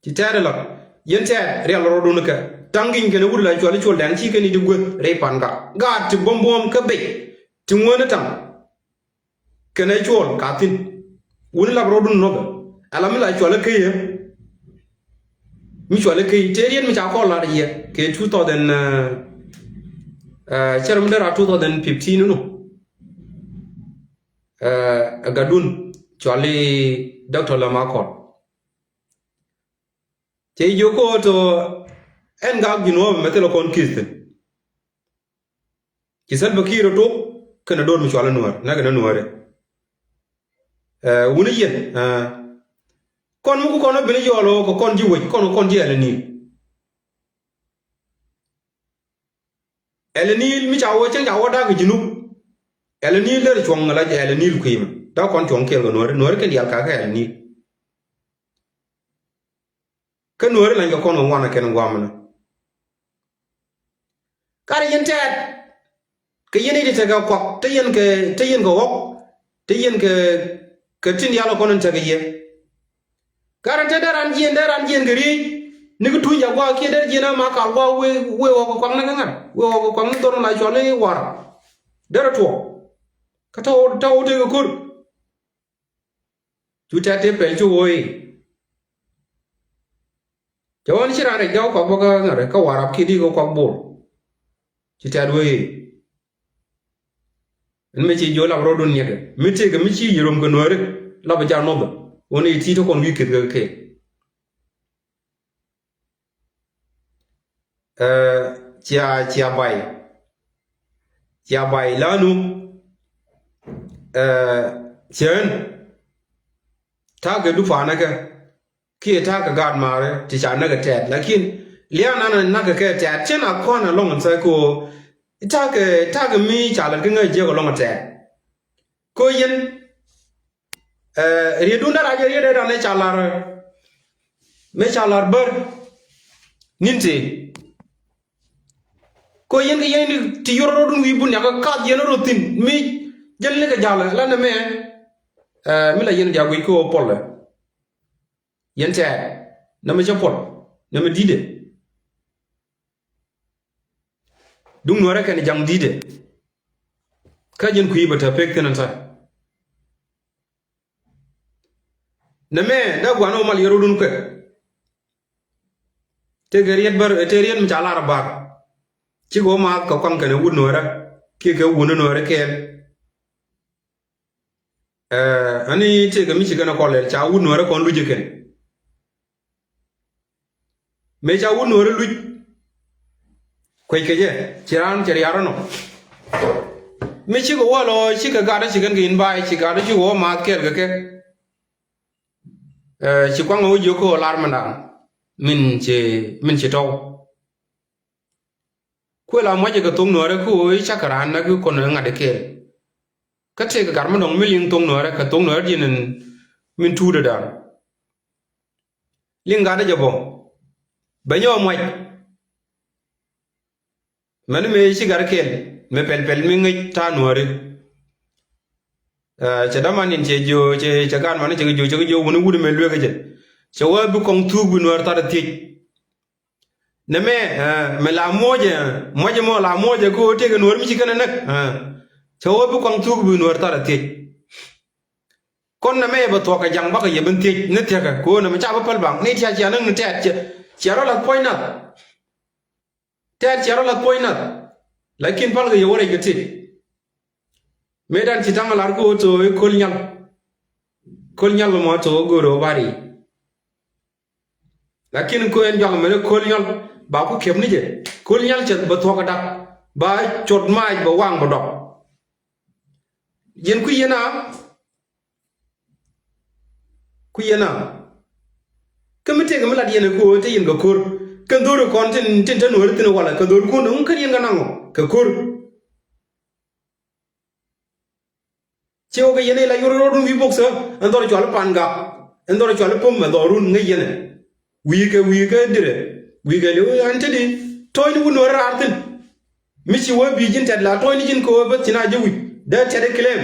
Ci tɛɛt ɛ lak yɛn tɛɛt rial rɔɔdun kɛ taŋ gi̱ny kɛn wut la cual i̱ col dɛn ci kɛn i̱ di guäth rɛy pan gak gaat ti buɔ̱m buɔ̱m kä bec ti ŋuäni taŋ. Kɛnɛ cuɔl ka thi̱n wuni lap rɔɔdun nɔpɛ. Ala mi la cualä kä yɛ mi cualä kä yɛ tëë riet mi ca kɔl lar yɛ kɛ two thousand, uh, uh, cɛr mi dera two thousand fifteen nu. Uh, ɛ gatdun cuali Doctor Lama Kɔl. Cɛ jiök kä ɣöö tɔ ɛn gak ji̱ nuɔ̱ɔ̱p ɛmɛ thilɛ kɔn ki̱th thi̱n. Ci Salva Kiir ɛ tok kɛnɛ do̱r mi cual ɛ nuäär näk kɛnɛ nuäärɛ. Ɛ wuni yɛn ɛ kɔn mi ku kɔn ɛ ben ɛ yɔɔl ɣöö kɛ kɔn ji̱ wec kɔn kɛ kɔn ji̱ ɛlɛ ni̱i̱l. Ɛlɛ ni̱i̱l mi ca wä cäŋ ca wä da̱k kɛ ji̱ nup. Ɛlɛ ni̱i̱l derɛ cuɔ̱ŋ ala ɛlɛ ni̱i̱l kui̱ mɛ da̱k kɔn cuɔ̱ŋ kiɛl kɛ nuäärɛ nuäärɛ kɛn diaal kakä ɛlɛ ni̱i̱l. Kä nuääri lany kɛ kɔn kɛ ŋuan ɛ kɛn guamɛnɛ. Karɛ yɛn tɛɛt kɛ yɛn i̱ ti tekɛ kuak te yɛn kɛ te yɛn kɛ ɣɔk te yɛn kɛ kɛ tin yal kɔn in tekɛ yɛ. Karɛ te dee ran jiɛn dee ran jiɛn kɛ riey ni kɛ tuny jak guak kiɛ dee jiɛn ama kal guak wee wee ɣɔk kɛ kuak ni kɛ ŋa̱r wee ɣɔk kɛ kuak ni dhɔr in la cual ni war. Derɛ tuɔɔk kä tɔw tɔw tekɛ ko̱r. Cu tɛ̈t tëë pɛl cu ɣöö i̱ cɛ ɣän ci raan rɛc dee wä kuak bä kä ŋärɛ kä Warap kiɛ di kɛ kuak Bor. Ci tɛ̈t wee. Ɛn mi ci jiök lap rɔɔdun niɛkɛ mi tëëkɛ mi ci yɛ röm kɛ Nuääri lap jal nɔthɛ. Wun i̱ ti̱i̱ ti kɔn wi̱i̱ keth kɛ kɛ. Ɛ, cia, cia bay. Cia bay lanu, ɛ, ciɛ ɣän ta̱a̱ kɛ dupa̱a̱nä kɛ kiɛ ta̱a̱ kɛ gaat maari ti ca näk kɛ tɛ̈t. Lakin lia̱a̱ nan näk kɛ kɛ tɛ̈t cin a kɔn a lɔŋ in thäk ko ta̱a̱ kɛ, ta̱a̱ kɛ mi ca lät kä ŋäc jiäk a lɔŋ a tɛ̈t. Ko yɛn, ɛ, rietdun dara jɛ riet ɛ dan ɛ ca lar, mɛ ca lar bär nin tëë. Ko yɛn kɛ yɛn ti yor rɔɔdun wi̱i̱ bun yakä kath yɛn rɔ thi̱n mi jäl ni kɛ jal la nɛ mɛ, ɛ, mi la yɛn diak guic kä ɣöö puɔlɛ. Yɛn tɛɛr nɛ mɛ cä puɔl nɛ mɛ di̱tdɛ. Duŋ Nuäärä kɛn jaŋ di̱tdɛ. Kä jɛn kui̱ bɛ te pek thi̱n ɛn tha̱a̱. Nɛmɛ dee gua̱n ɣöö mal yɛ rɔɔdun kuɛ. Tëëkɛ riet bär, tëë riet mi ca lar ɛ ba̱r. Cikɛ ɣöö maath kɛ kuaŋ kɛnɛ wut Nuäärä kiɛ kɛ wutni Nuäärä kɛɛl. Ɛ, ani tëëkɛ mi ci kɛn ɛ kɔn lɛl ca wut Nuäärä kɔn luc ɛ kɛn. Mëë ca wut Nuäärä luc kuec kɛ jɛ ci raan cɛ riaar ɛnɔ. Mi cikɛ wä lɔ cikɛ gat ɛ ci kɛn kɛ in ba̱a̱ ci gat ɛ cikɛ wä maath kɛɛl kɛ kɛ. Ɛ, ci kuaŋ ɛ wä jiök kä ɣöö lar mɛndan min ci, min ci tɔw. Kuël a muacɛ kɛ thok Nuäärä kä ɣöö i̱ cakɛ raan näk i̱ kɔn ɛ ŋa̱t ɛ kɛɛl. Kä tëëkɛ gat mi dɔ̱ŋ mi liŋ thok Nuäärä kɛ thok Nuäärä diɛn in min tuut ɛ da̱a̱n. Liŋ gat ɛ jɛ bɔ bɛ nyɔk muac. Mɛn mëë ci gat ɛ kɛɛl mëë pɛl pɛl mi ŋäc ta̱a̱ Nuääri. Ɛ, cɛ däman in cɛ jiö cɛ, cɛ gat man cɛ kɛ jiö cɛ kɛ jiö wuni wut mëë lueek ɛ jɛ. Cɛ wä bi kɔŋ thuuk bi Nuäär thar ɛ thiec. Nɛmɛ, ɛ, mɛ la muɔcɛ, muɔcɛ mɔ la muɔcɛ kä ɣöö tëëkɛ Nuäär mi ci kɛn ɛ näk, ɛ. Cɛ ɣöö bi kɔaŋ thuuk bi Nuäär thar ɛ thiec. Kɔn nɛmɛ yɛ bɛ thuɔ̱k kɛ jaŋ bakɛ yɛ ben thiec ni thiäkɛ kɛ ɣöö nɛmɛ ca bä päl baŋ ni tiac cia näk ni tɛɛt cɛ, cia rɔ lath puɔ̱ny nath. Tɛɛt cia rɔ lath puɔ̱ny nath. Lakin pälkɛ yɛ wä rɛc kɛ tit. Mëëdan ci ta̱ŋ lar ku ɣöö thok i̱ Ko̱l Nyal. Ko̱l Nyal mɔ thok i̱ go̱o̱r ɣöö bari. Lakin ku ɛn jɔak mɛn i̱ Ko̱l Nyal ba ku kiɛp ni jɛ. Ko̱l Nyal cɛ bɛ thuɔ̱k ɛ dak ba cot maac bɛ waŋ bɛ dɔk. Yɛn kui̱ yɛn a kui̱ yɛn a. Kä mi tëëkɛ mi lat yɛn ɛ ku ɣöö te yɛn kɛ ko̱r kɛn dho̱r kɔn tin, tin te Nuääri thi̱n walɛ kɛ dho̱r kun ŋun kän yɛn kɛ naŋ ɔ kɛ ko̱r. Ci wä kɛ yɛn ila yur rɔɔdun wi̱i̱ bok sä ɛn dhɔr cual i̱ Pan Gak ɛn dhɔr cual i̱ Pom ɛ dhɔrun ŋäc yɛn ɛ. Wi̱i̱ kɛ wi̱i̱ kɛ dirɛ wi̱i̱ kɛ liw ɛn te di tɔ̱ɔ̱cni wun wä raar thi̱n. Mi ci wä bi̱i̱ ji̱n tɛt la tɔ̱ɔ̱cni ji̱n kɛ wä bä thi̱n a jɛ wi̱c dee tɛt i̱ kilɛm.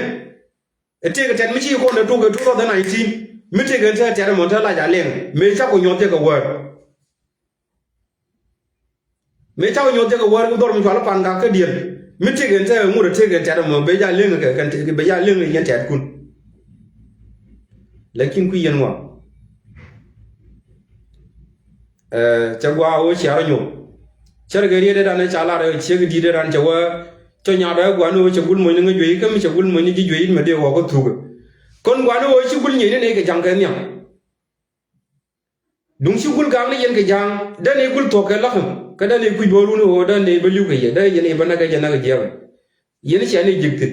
Ɛ tëëkɛ tɛt mi ci kɔn ɛ tuk ɛ two thousand nineteen mi tëëkɛ te tɛt ɛmɔ te lac a liɛŋ mëë cakɔ nyuɔth jɛ kɛ wäär. Mëë cakɔ nyuɔth jɛ kɛ wäär ki dhɔr mi cual i̱ Pan Gak kä diɛl mi tëëkɛ te ŋut ɛ tëëkɛ tɛt ɛmɔ ben ja liɛŋ kɛ kɛn bɛ ja liɛŋ yɛn tɛtkun. Lakin kui̱ yɛn ŋuan. Ɛ, cɛ gua̱a̱ ɣöö cia rɔ nyuɔ̱th. Cärkɛ riet ëëdan ëë ca lar ɛ ciek di̱t ëëdan cɛ wä cɔ nyaat ɛ gua̱a̱n ɣöö cɛ gul monyni ŋäc juey kä mi cɛ gul monyni ji̱ juey mɛ dee ɣɔɔk kä thukɛ. Kɔn gua̱a̱n ɣöö ci gul nyieeni nɛy kɛ ja̱ŋ kɛ nhiam. Duŋ ci gul gaŋni yɛn kɛ ja̱a̱ŋ dee nɛy gul thuɔ̱k kɛ la̱k kä dee nɛy kuc bä run ɣöö dee nɛy bä li̱w kɛ yɛ dee yɛn nɛy bä näk kɛ jɛ näk kɛ jiɛɛm. Yɛn cia nɛy ji̱k thi̱n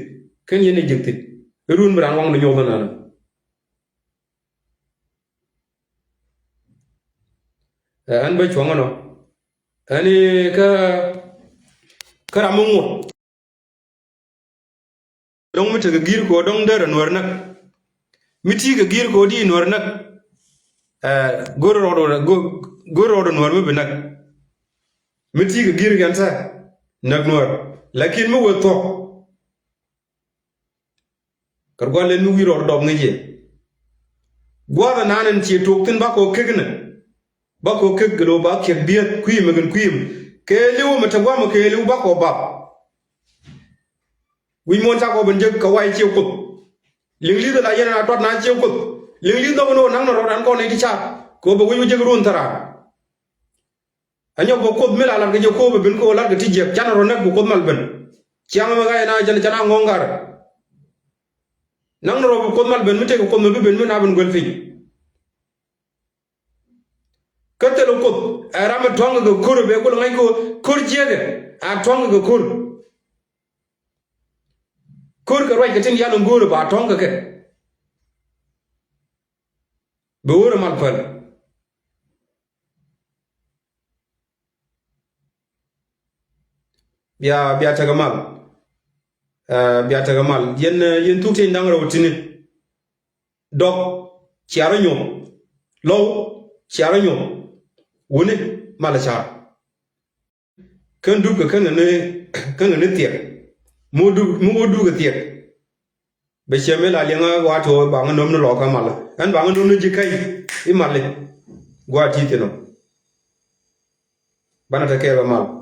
kɛn yɛn nɛy ji̱k thi̱n. Run bi raan waŋni nyoth ɛnɛnɛ. Ɛ, ɣän bä cuɔ̱ŋ ɛnɔ. Ɣän i̱ kä, kä ram mi ŋot. Dɔ̱ŋ mi tekɛ gi̱i̱r kɛ ɣöö dɔ̱ŋ derɛ Nuäär näk. Mi ti̱i̱ kɛ gi̱i̱r kɛ ɣöö di Nuäär näk. Ɛ, go̱r rɔɔdɛ, go̱r, go̱r rɔɔdɛ Nuäär mi bi näk. Mi ti̱i̱ kɛ gi̱i̱r kɛn thɛ näk Nuäär. Lakin mi wee thuɔ̱k. Kɛ gua̱n lɛn mi wi̱i̱ rɔɔdɛ dɔp ŋäc yɛ. Gua̱a̱th ɛnan ɛn ciɛ tuɔɔk thi̱n bakɔ kek nɛ. Bakɔ kek kɛ lo̱o̱ ba kiɛk bi̱i̱th kui̱mɛ kɛn kui̱mɛ. Kɛ li̱w mɛ te gua̱a̱mɛ kɛ li̱w bakɔ bap. Wi̱c muɔ̱ɔ̱n cakɔ ben jek kɛ wa̱i̱ ciɛ Kuoth. Liŋ li̱th ala yɛn a tuat na ciɛ Kuoth. Liŋ li̱th nhɔk ni ɣöö naŋ ni rɔɔdan kɔn i̱ ti ca̱a̱t kɛ ɣöö bɛ wi̱c wä jek ruun thäraar. Ɛ nyɔk bä Kuoth mi la lat kɛ Jekop ɛ ben kɛ ɣöö lat kɛ ti jiäk, canɛ rɔ näk bä Kuoth mal ben. Ciaŋ ɛmɛ ɣa̱c ɛn a jɛn canɛ ŋɔ̱ŋ gat. Naŋ ni rɔ bä Kuoth mal ben mi tëëkɛ Kuoth mi bi ben mi na ben guel piny. Kä thilɛ Kuoth ɛ ram mi tua̱ŋkɛ kɛ ko̱r ɛ bɛ kulɛ ŋa̱c kɛ ɣöö ko̱r jiäkɛ a tua̱ŋkɛ kɛ ko̱r. Ko̱r kɛ ruac kɛ tin yal in go̱o̱r ɛ ba tua̱ŋkɛ kɛ. Bɛ ɣöö rɛ mal päl. Bia, bia tekɛ mal. Ɛ, bia tekɛ mal. Yɛn, ɛ, yɛn thuk tieny da̱ŋ rɛw tini. Dɔk cia rɔ nyuɔ̱th. Lɔw cia rɔ nyuɔ̱th. Wuni mal ɛ car. Kä dup kɛ kä ŋäni, kä ŋäni thiɛk. Mi wä dup, mi wä dup kɛ thiɛk. Bɛ ciɛ mi la liɛŋä wa ti wä baŋä nöm ni lɔkä mal. Ɛn baŋä nöm ni ji̱ käc i̱ mali. Gua ti thi̱n ɔ. Banɛ te kɛɛl bɛ mal.